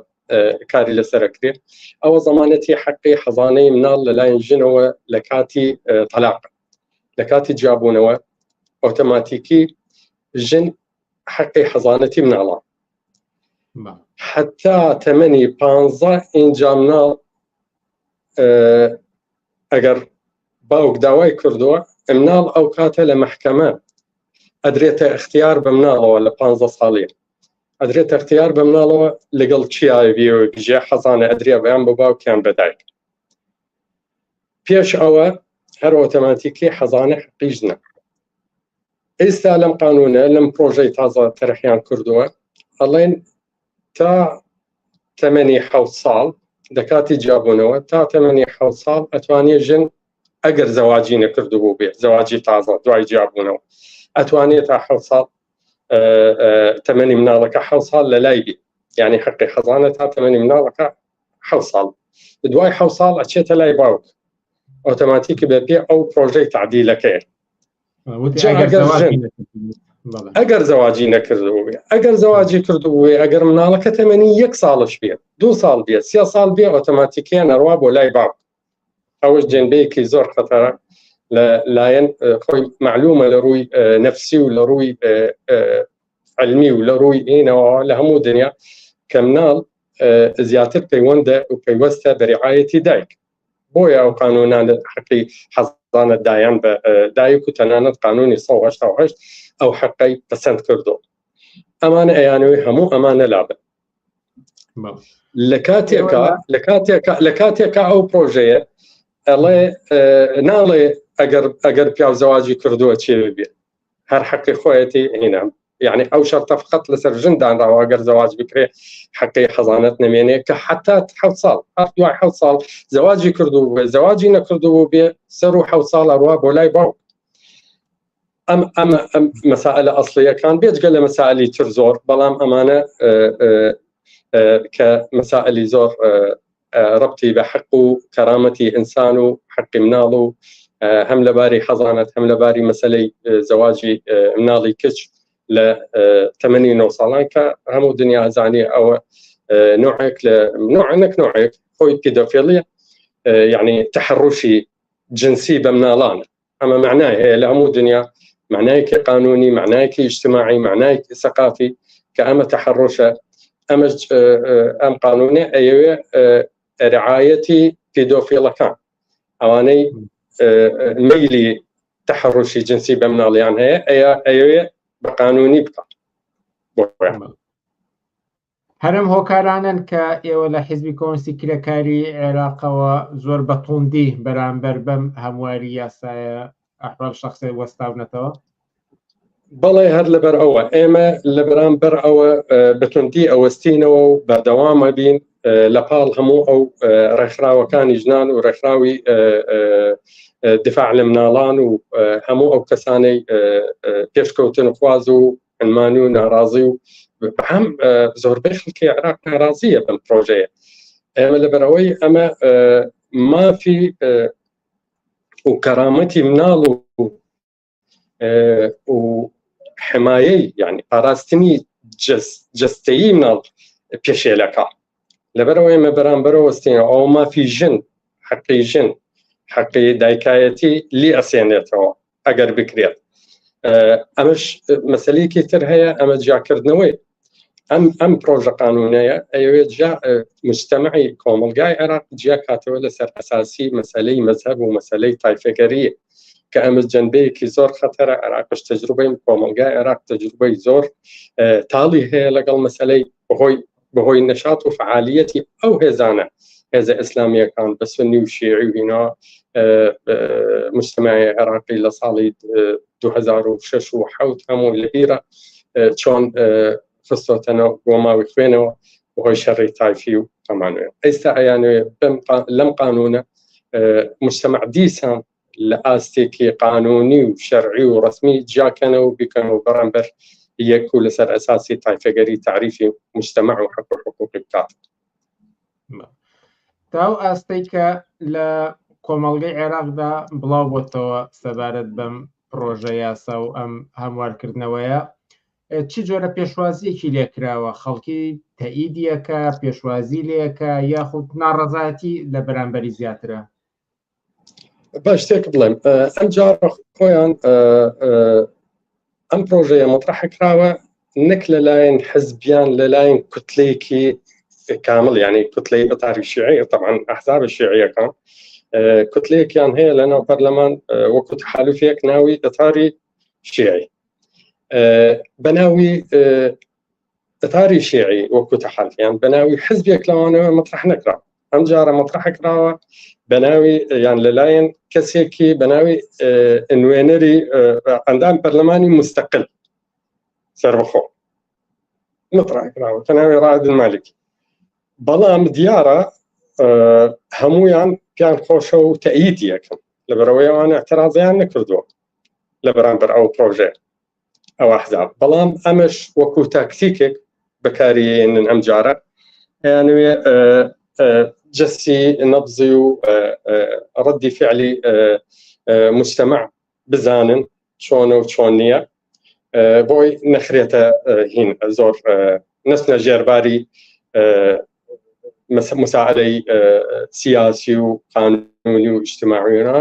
کاری لەسەرکرێت ئەوە زمانەتی حەقی حەزانەی مناڵ لەلایەن ژنەوە لە کاتی تەلاق لە کاتی جیابوونەوە ئۆتۆماتیکی ژن حەقی حەزانەتی مناڵە حتا تەمەنی پ ئینجا مناڵ. ئەگەر باوک داوای کردووە مناڵ ئەو کاتە لە مەحکەمە ئەدرێتە اختیار بە مناڵەوە لە 15 ساڵی ئەدرێتە اختیار بە مناڵەوە لەگەڵ چیایە بیەوە بژێ حەزانە ئەدرێ بەیان بە باوکیان بەدایک پێش ئەوە هەر ئۆتۆماتیکی حەزانە حقی ژنە ئێستا لەم قانونە لەم پرۆژەی تازە تەرحیان کردووە ئەڵێن تا تەمەنی حە ساڵ دەکاتی جیابوونەوە تا تەمەنی حە ساڵ ئەتوانێت ژن ئەگەر زەواجی نەکردبوو بێت زەواجی تازە دوای جیابوونەوە ئەتوانێت تا حە ساڵ تەمەنی مناڵەکە حە ساڵ لە لای بێ یعنی حەقی حەزانە تا تەمەنی مناڵەکە حە ساڵ دوای حە ساڵ ئەچێتە لای باوک ئۆتۆماتیکی بە پێ ئەو پرۆژەی تعدیلەکەیە ئەگەر زەواجی نەکردبوو ئەگەر زەواجی کردبوو ئەگەر مناڵەکە تەمەنی یەک ساڵش بێ دو ساڵ بێ سێ ساڵ بێ ئۆتۆماتیکیان ئەڕوا بۆ لای باوک ئەوەش جنبەیەکی زۆر خەتەرە لە لایەن خۆی معلومە لە ڕووی نەفسی و لە ڕووی علمی و لە ڕووی ئینەوە لە هەموو دنیا کە مناڵ زیاتر پەیوەندە و پەیوەستە بەریعاەتی دایک بۆیە ئەو قانونانە حەقی حەزانە دایان بە دایک و تەنانەت قانونی 1970 ئەو حەقەی پەسەند کردو ئەمانە ئەیانەوەی هەموو ئەمانە لابن لە کاتێکا لە کاتێکا لە کاتێکا ئەو پرۆژەیە ئەڵێ ناڵێ ئەگەر ئەگەر پیاو زەواجی کردووە چێ بێ هەر حەقی خۆیەتی هینا یعنی ئەو شەرتە فقط لەسەر ژن دانراوە گەر زەواج بکرێ حەقی حەزانەت نەمێنێ کە حتا حە ساڵ هەر دوای حە ساڵ زەواجی کردو بێ زەواجی نەکردو بوو بێ سەر و حە ساڵ ئەڕوا بۆ لای باوک ئەم ئەم ئەم مەسائلە ئەسڵیەکان بێجگە لە مەسائلی تر زۆر بەڵام ئەمانە کە مەسائلی زۆر ڕبتی بە حەق و کەرامەتی ئینسان و حەقی مناڵ و هەم لەباری حەزانەت هەم لەباری مەسلەی زەواجی مناڵی کچ لە تەمەنی 9 ساڵان کە هەموو دنیا زانانی ئەوە نوعێک لە نوعێک نوعێک خۆی پیدۆفیلیە یعنی تحڕوشی جنسی بە مناڵانە ئەمە معنای هەیە لە هەموو دنیا معنایەکی قانونی معنایەکی اجتماعی معنایەکی سەقافی کە ئەمە تەحڕوشە ئەمە ئەم قانونە ئەیەوێ رعایەتی پیدۆفیڵەکان ئەوانەی مەیلی تەحڕوشی جنسی بە مناڵیان هەیە ئەیە ئەیەوێ بە قانونی بکە هەر ئەم هۆکارانەن کە ئێوە لە حیزبی کۆمۆنیستی کرێکاری عێراقەوە زۆر بە توندی بەرامبەر بەم هەمواری یاسایە ئەحوال شەخسێ وەستاونەتەوە؟ بەڵێ هەر لەبەر ئەوە ئێمە لە بەرامبەر ئەوە بەتوندی ئەوەستینەوە و بەردەوامە بین لە پاڵ هەموو ئەو ڕێکخراوەکانی ژنان و ڕێکخراوی دفاع لە مناڵان و هەموو ئەو کەسانەی پێشکەوتن خواز و عەلمانی و ناڕازی و هەم زۆربەی خەڵکی عێراق ناڕازیە بەم پرۆژەیە ئێمە لەبەرەوەی ئەمە مافی و کەرامەتی مناڵ و و حمایەی یعنی پاراستنی جەستەیی مناڵ پێشێلەکە لەبەرەوە ئێمە بەرامبەرەوە وەستینەوە ئەوە مافی ژن حەقی ژن حەقی دایکایەتی لی ئەسێنێتەوە ئەگەر بکرێت ئەمەش مەسلەیەکی تر هەیە ئەمە جیاکردنەوەی ئەم ئەم پرۆژە قانونەیە ئەیەوێت جیا مجتمعی کۆمەلگای عێراق جیا کاتەوە لەسەر ئەساسی مەسلەی مەزهەب و مەسلەی تایفەگەریە کە ئەمە جەنبەیەکی زۆر خەتەرە عێراقش تەجروبەی کۆمەلگای عێراق تەجروبەی زۆر تاڵی هەیە لەگەڵ مەسلەی بەهۆی بەهۆی نەشات و فعالیەتی ئەو هێزانە هێزە ئیسلامیەکان بە سنی و شیعی و هینا مجتمعی عێراقی لە ساڵی 2006 و حوت هەموو لە بیرە چۆن خستۆتەنەوە گۆماوی خوێنەوە بەهۆی شەڕی تایفی و ئەمانوێ ئێستا ئەیانوێ لەم قانونە مجتمع دیسان لە ئاستێکی قانونی و شەرعی و ڕسمی جیاکەنەوە و بیکەنەوە بەرامبەر یەک و لەسەر ئەساسی تایفەگەری تعریفی مجتمع و حەق و حقوقی بکات. تا ئەو ئاستەی کە لە کۆمەڵگەی عێراقدا بڵاو بۆتەوە سەبارەت بەم پڕۆژە یاسا و ئەم هەموارکردنەوەیە چ جۆرە پێشوازیەکی لێکراوە خەڵکی تەئیدیەکە پێشوازی لێکە یاخود ناڕەزایەتی لە بەرامبەری زیاترە؟ با شتێک بڵێم ئەم جارە خۆیان ئەم پرۆژەیە مەطرح کراوە نەک لەلایەن حزبیان لەلایەن کوتلەیەکی کامل یعنی کوتلەی ئەتاری شیعی طبعا ئەحزاب شیعیەکان کوتلەیەکیان هەیە لە ناو پەرلەمان وەکو تحالفێک ناوی ئەتاری شیعی بەناوی ئەتاری شیعی وەکو تحالفیان بەناوی حزبێک لەوانەوە مەطرح نەکرا ئەم جارە مەطرح کراوە بەناوی یان لەلایەن کەسێکی بەناوی نوێنەری ئەندام پەرلەمانی مستقل سەربەخۆ مەطرح کراوە تەناوی ڕائد مالکی بەڵام دیارە هەمویان پیان خۆشە و تەئیدی یەکەم لەبەرەوەی ئەوان اعتراضیان نەکردووە لە بەرامبەر ئەو پرۆژەیە ئەو ئەحزاب بەڵام ئەمەش وەکو تاکتیکێک بەکاریێنن ئەم جارە ئەیانەوێ جەسی نەبزی و ڕەدی فعلی مجتمع بزانن چۆنە و چۆن نییە بۆی نەخرێتە هین زۆر نەچنە ژێرباری مساعدەی سیاسی و قانونی و اجتماعینا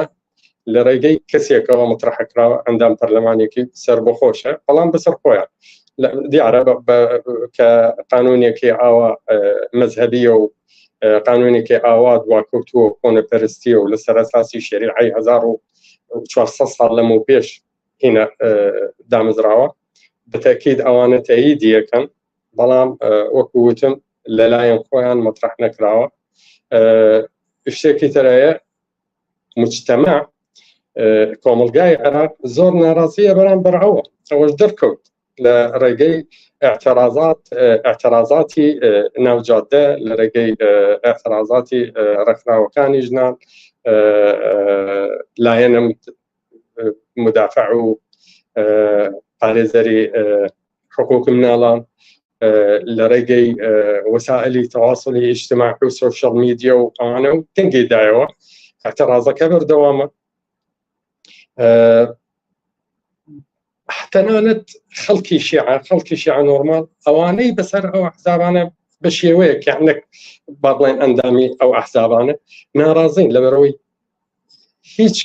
لە ڕێگەی کەسێکەوە مطرحکراوە ئەندام پەرلەمانێکی سەر بەخۆشە بەڵام بەسەر خۆیان دیارە کە قانونێکی ئاوا مەزهبیە و قانونێکی ئاوا دواکەوتووە کۆنەپەرستیە و لەسەر ئەساسی شەریعەی 1400 ساڵ لەمەو پێش هینە دامەزراوە بەتەکید ئەوانە تەییدی یەکەن بەڵام وەکو وتم لەلایەن خۆیان مەطرح نەکراوە شتێکی ترەیە مجتمع کۆمەلگای عێراق زۆر ناڕازیە بەرامبەر ئەوە ئەوەش دەرکەوت لە ڕێگەی اعتراضات اعتراضاتی ناوجادە لە ڕێگەی اعتراضاتی ڕێکخراوەکانی ژنان لایەنە مدافع و پارێزەری حقوق مناڵان لە ڕێگەی وەسائلی تەواصلی ئیجتماعی و سۆشیال میدیا و ئەوانە و دەنگی دایەوە اعتراضەکە بەردەوامە تەنانەت خەڵکی شیعە خەڵکی شیعە نۆرمال ئەوانەی بەسەر ئەو ئەحزابانە بە شێوەیەک یان نەک با بڵێن ئەندامی ئەو ئەحزابانە ناڕازین لەبەرەوەی هیچ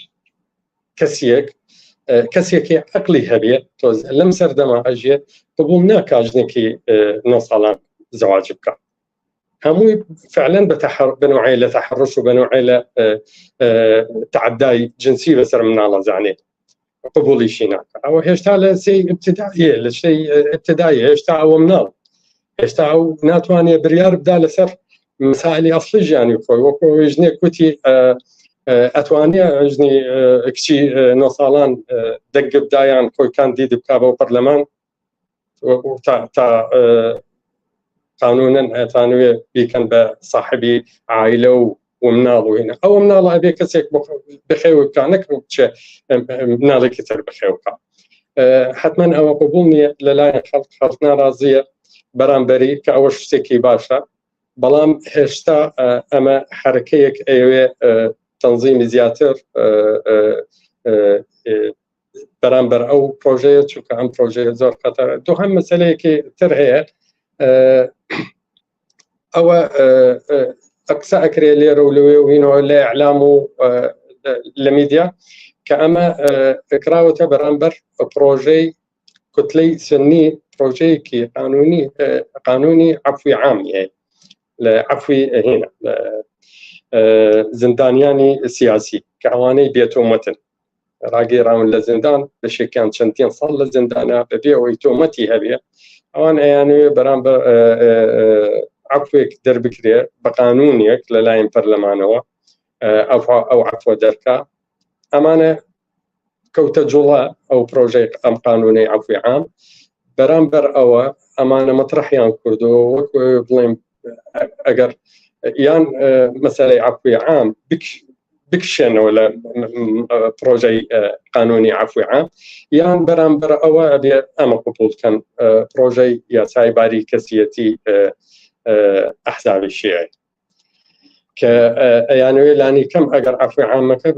کەسیەک کەسێکی عقلی هەبێ تۆز لەم سەردەما ئەژێ قبول ناکا ژنێکی نۆ ساڵان زەواج بکە هەمووی فعلا بەتەحر بەنوعی لە تەحرش و بەنوعی لە تعدای جنسی بەسەر مناڵە زانێ قبولیشی ناکە ئەوە هێشتا لە سێ ابتداییە لە شتەی ابتدایی هێشتا ئەوە مناڵ هێشتا ئەو ناتوانێت بریار بدا لەسەر مسائلی ئەسلی ژیانی خۆی وەکو ژنێک وتی ئەتوانێ ژنی کچی نۆ ساڵان دەنگ بدایان خۆی کاندید بکا بۆ پەرلەمان تا قانونن ئەتانوێ بیکەن بە صاحبی عیلە و ومناڵ و هینە ئەوە مناڵە ئەبێ کەسێک بخێو بکە نەک بچێ مناڵێکی تر بخێو بکە حتمما ئەوە قبول نییە لەلایەن خەڵک خەڵک ناڕازیە بەرامبەری کە ئەوە شتێکی باشە بەڵام هێشتا ئەمە حرەکەیەک ئەوێ تەنزیمی زیاتر بەرامبەر ئەو پرۆژەیە چونکە ئەم پرۆژەیە زۆر خەتەرە دووهەم مەسەلەیەکی تر هەیە ئەوە قسە ئەکرێ لێرە و لەوێ و هینەوە لە ئەعلام و لە میدیا کە ئەمە کراوەتە بەرامبەر پرۆژەی کوتلەی سنی پرۆژەیەکی قانونی قانونی عفوی عام هەیە لە عفوی هینە زیندانیانی سیاسی کە ئەوانەی بێتۆمەتن ڕاگەیراون لە زیندان بەشێکیان چەندین ساڵ لە زیندانە بەبێ ئەوەی تۆمەتی هەبێ ئەوان ئەیانەوێ بەرام بە عفوێک دەربکرێ بە قانونێک لەلایەن پەرلەمانەوە ئەو عفوە دەرکا ئەمانە کەوتە جوڵە ئەو پرۆژەی ئەم قانونەی عفوی عام بەرامبەر ئەوە ئەمانە مەطرحیان کردو وەک بڵێم ئەگەر یان مەسەلەی عفوی عام بکشێنەوە لە پرۆژەی قانونی عفوی عام یان بەرامبەر ئەوە ئەبێ ئەمە قبوڵ بکەن پرۆژەی یاسای باری کەسیەتی ئەحزابی شیعی کە ئەیانەوێ لانی کەم ئەگەر عفوی عامەکە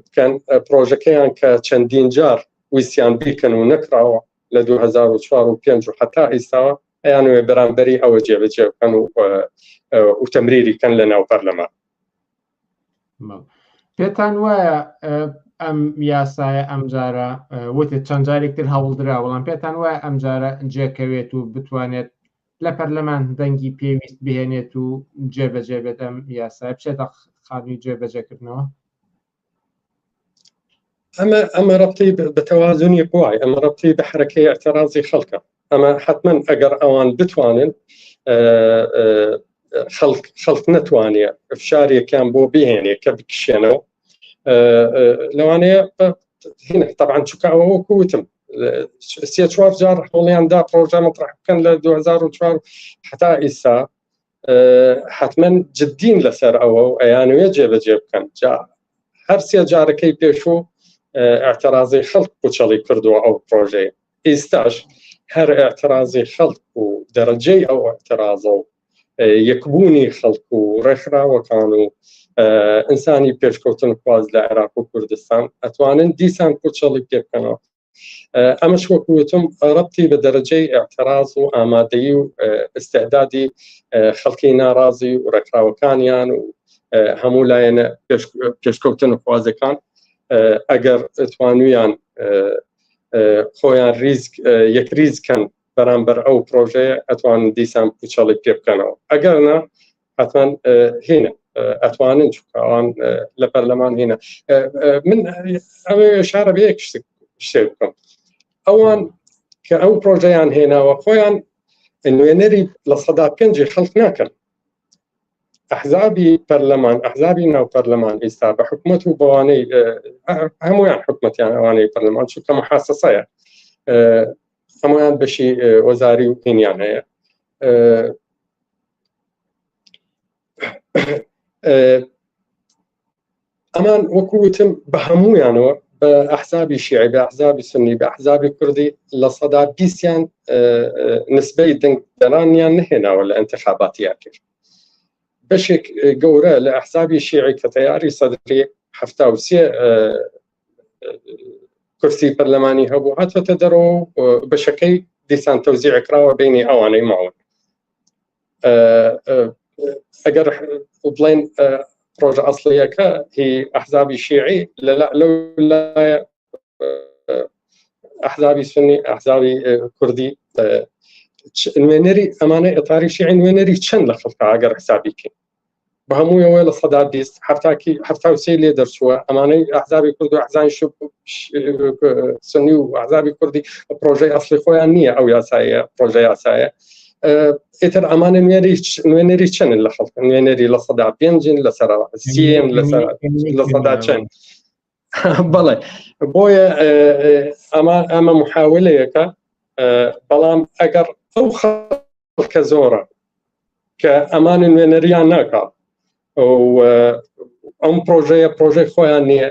بکەن پرۆژەکەیان کە چەندین جار ویستیان بیکەن و نەکراوە لە 2004 و 5 و حتا ئیستاوە ئەیانەوێ بەرامبەری ئەوە جێبەجێ بکەن و و تەمریری کەن لە ناو پەرلەمان. پێتان وایە ئەم یاسایە ئەمجارە وتت چەند جارێک تر هەوڵدرا بەڵام پێتان وایە ئەمجارە جێکەوێت و بتوانێت لە پەرلەمان دەنگی پێویست بهێنێت و جێبەجێ بێت ئەم یاسای بچێتە خانووی جێبەجێکردنەوە؟ ئەمە ئەمە ڕەبتی بە تەوازنی قوای ئەمە ڕەبتی بە حرەکەی اعتراضی خەڵکە ئەمە حتمما ئەگەر ئەوان بتوانن خەڵک خەڵک نەتوانێ فشارێکیان بۆ بهێنێ کە بکشێنەوە لەوانەیە هینە طبعا چکە ئەوە وەکو وتم سێ چوار جار هەوڵیان دا پرۆژە مەطرح بکەن لە 2004 حتا ئیسا حتمما جدین لەسەر ئەوە و ئەیانوێ جێبەجێ بکەن جا هەر سێ جارەکەی پێشوو اعترازی خەڵک پوچەڵی کردووە ئەو پرۆژەیە ئێستاش هەر اعترازی خەڵک و دەرەجەی ئەو اعترازە و یەکبوونی خەڵک و ڕێکخراوەکان و ئینسانی پێشکەوتن خواز لە عێراق و کوردستان ئەتوانن دیسان پوچەڵی پێ بکەنەوە ئەمەش وەکو وتم ڕەبتی بە دەرەجەی اعتراض و ئامادەیی و ئستعدادی خەڵکی ناڕازی و ڕێکخراوەکانیان و هەموو لایەنە پێشکەوتن خوازەکان ئەگەر توانویان خۆیان ریز یەکریز کەن بەرامبەر ئەو پرۆژەیە ئەتوان دیسان پوچەڵی پێ بکەنەوە ئەگەر نا حتمما هینە ئەتوانن چونکە ئەوان لە پەرلەمان هینە من ئەوێ شارە بە یەک شتێک بکەم ئەوان کە ئەو پرۆژەیان هێناوە خۆیان نوێنەری 5% خەڵک ناکەن ئەحزابی پەرلەمان ئەحزابی ناو پەرلەمان ئێستا بە حکومەت و بەوانەی هەمویان حکومەتیان ئەوانەی پەرلەمان چونکە محاسسەیە هەمویان بەشی وەزاری و هینیان هەیە ئەمان وەکو وتم بە هەمویانەوە بە ئەحزابی شیعی بە ئەحزابی سنی بە ئەحزابی کوردی 20%یان نسبەی دەنگدەرانیان نهێناوە لە انتخاباتی کرد بەشێک گەورە لە ئەحزابی شیعی کە تەیاری سەدری 73 کورسی پەرلەمانی هەبوو هاتوەتە دەرەوە بەشەکەی دیسان تەوزیع کراوە بینی ئەوانەی ماون ئەگەر بڵێن پرۆژە ئەسڵیەکە هی ئەحزابی شیعی لەو لایە ئەحزابی سنی ئەحزابی کوردی نوێنەری ئەمانە ئێتاری شیعی نوێنەری چەند لە خەڵکە ئەگەر حسابی کەین بە هەموویەوە 20% هەفتاکی 73 لێ دەرچووە ئەمانەی ئەحزابی کورد و ئەحزانی سنی و ئەحزابی کوردی پرۆژەی ئەسلی خۆیان نییە ئەو یاسایە پرۆژە یاسایە ئیتر ئەمانە نوێنەری نوێنەری چەندن لە خەڵک نوێنەری 5%ن لەسەر سیم لەسەر لە چەند بەڵێ بۆیە ئەمە ئەمە محاولەیەکە بەڵام ئەگەر ئەو خەڵکە زۆرە کە ئەمانە نوێنەریان ناکات ئەم پرۆژەیە پرۆژەی خۆیان نییە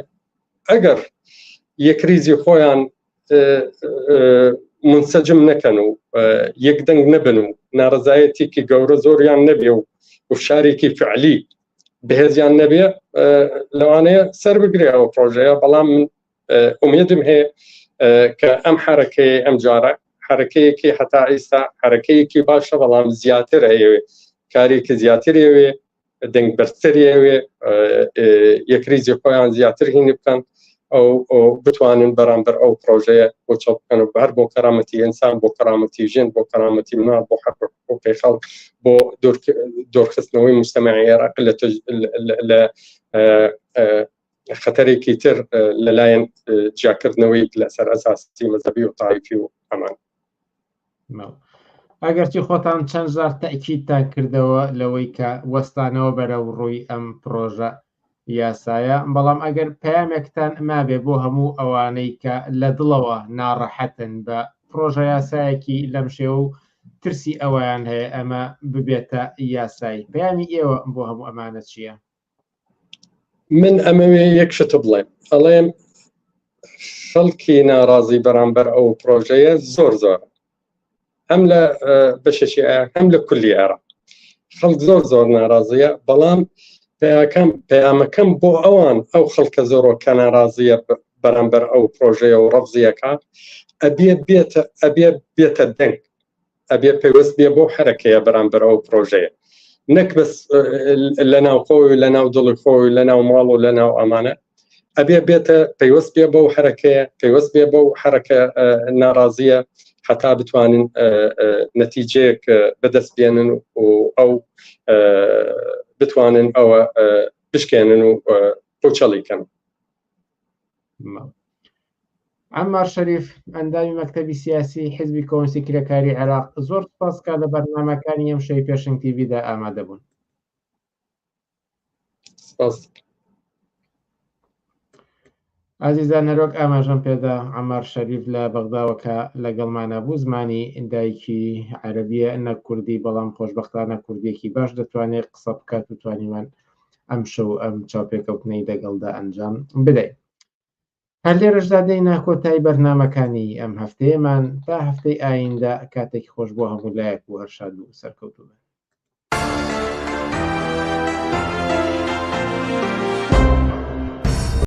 ئەگەر یەکریزی خۆیان منسەجم نەکەن و یەک دەنگ نەبن و ناڕزایەتێکی گەورە زۆریان نەبێ و فشارێکی فعلی بەهێزیان نەبێ لەوانەیە سەر بگرێ ئەو پرۆژەیە بەڵام من ئومێدم هەیە کە ئەم حرەکەی ئەم جارە حرەکەیەکی هەتا ئێستا حرەکەیەکی باشە بەڵام زیاتر ئەیەوێ کارێکی زیاتر ئەوێ دەنگ بەرزتری ئەوێ یەکریزی خۆیان زیاتر هینی بکەن ئەو بتوانن بەرامبەر ئەو پرۆژەیە بۆ چاپ بکەن و هەر بۆ کەرامەتی ئینسان بۆ کەرامەتی ژن بۆ کەرامەتی مناڵ بۆ حەق حقوقی خەڵک بۆ دوورخستنەوەی مجتمعی عێراق لە لە خەتەرێکی تر لەلایەن جیاکردنەوەی لەسەر ئەساسی مەزەبی و تایفی و ئەمان. ئەگەرچی خۆتان چەند جار تەئکیدتان کردەوە لەوەی کە وەستانەوە بەرەو ڕووی ئەم پرۆژە یاسایە، بەڵام ئەگەر پەیامێکتان مابێ بۆ هەموو ئەوانەی کە لە دڵەوە ناڕەحەتن بە پرۆژە یاسایەکی لەم شێوە و ترسی ئەوەیان هەیە ئەمە ببێتە یاسایی، پەیامی ئێوە بۆ هەموو ئەمانە چییە؟ من ئەمەوێ یەک شت بڵێم ئەڵێم خەڵکی ناڕازی بەرامبەر ئەو پرۆژەیە زۆر زۆر هەم لە بەشێکی هەم لە کولی عێراق خەڵک زۆر زۆر ناڕازیە بەڵام پەیاکەم پەیامەکەم بۆ ئەوان ئەو خەڵکە زۆرۆ کە ناڕازیە بەرامبەر ئەو پرۆژەیە و ڕەفزیەکە ئەبێ بێتە ئەبێ بێتە دەنگ ئەبێ پەیوەست بێ بۆ حرەکەیە بەرامبەر ئەو پرۆژەیە نەک بەس لە ناو خۆی لە ناو دڵی خۆی لە ناو ماڵ و لە ناو ئەمانە ئەبێ بێتە پەیوەست بێ بەو حرەکەیە پەیوەست بێ بەو حرەکە ناڕازیە حتا بتوانن نەتیجەیەک بەدەست بێنن و ئەو بتوانن ئەوە بشکێنن و پوچەڵی کەن. عەممار شەریف، ئەندامی مەکتەبی سیاسی حیزبی کۆمۆنیستی کرێکاری عێراق، زۆر سوپاس کە لە بەرنامەکانی ئەمشەوی پێشەنگ تیڤیدا ئامادە بوون. سپاس. ئازیزان هەروەک ئاماژەم پێدا عەمار شەریف لە بەغداوە کە لەگەڵمانە بوو زمانی دایکی عەرەبیە نەک کوردی بەڵام خۆشبەختانە کوردیەکی باش دەتوانێت قسە بکات و توانیمان ئەم شەو ئەم چاوپێکەوتنەی لەگەڵدا ئەنجام بدەین. هەر لێرەشدا دێینە کۆتایی بەرنامەکانی ئەم هەفتەیەمان تا هەفتەی ئایندە کاتێکی خۆش بۆ هەموو لایەک و هەر شاد و سەرکەوتوو بن.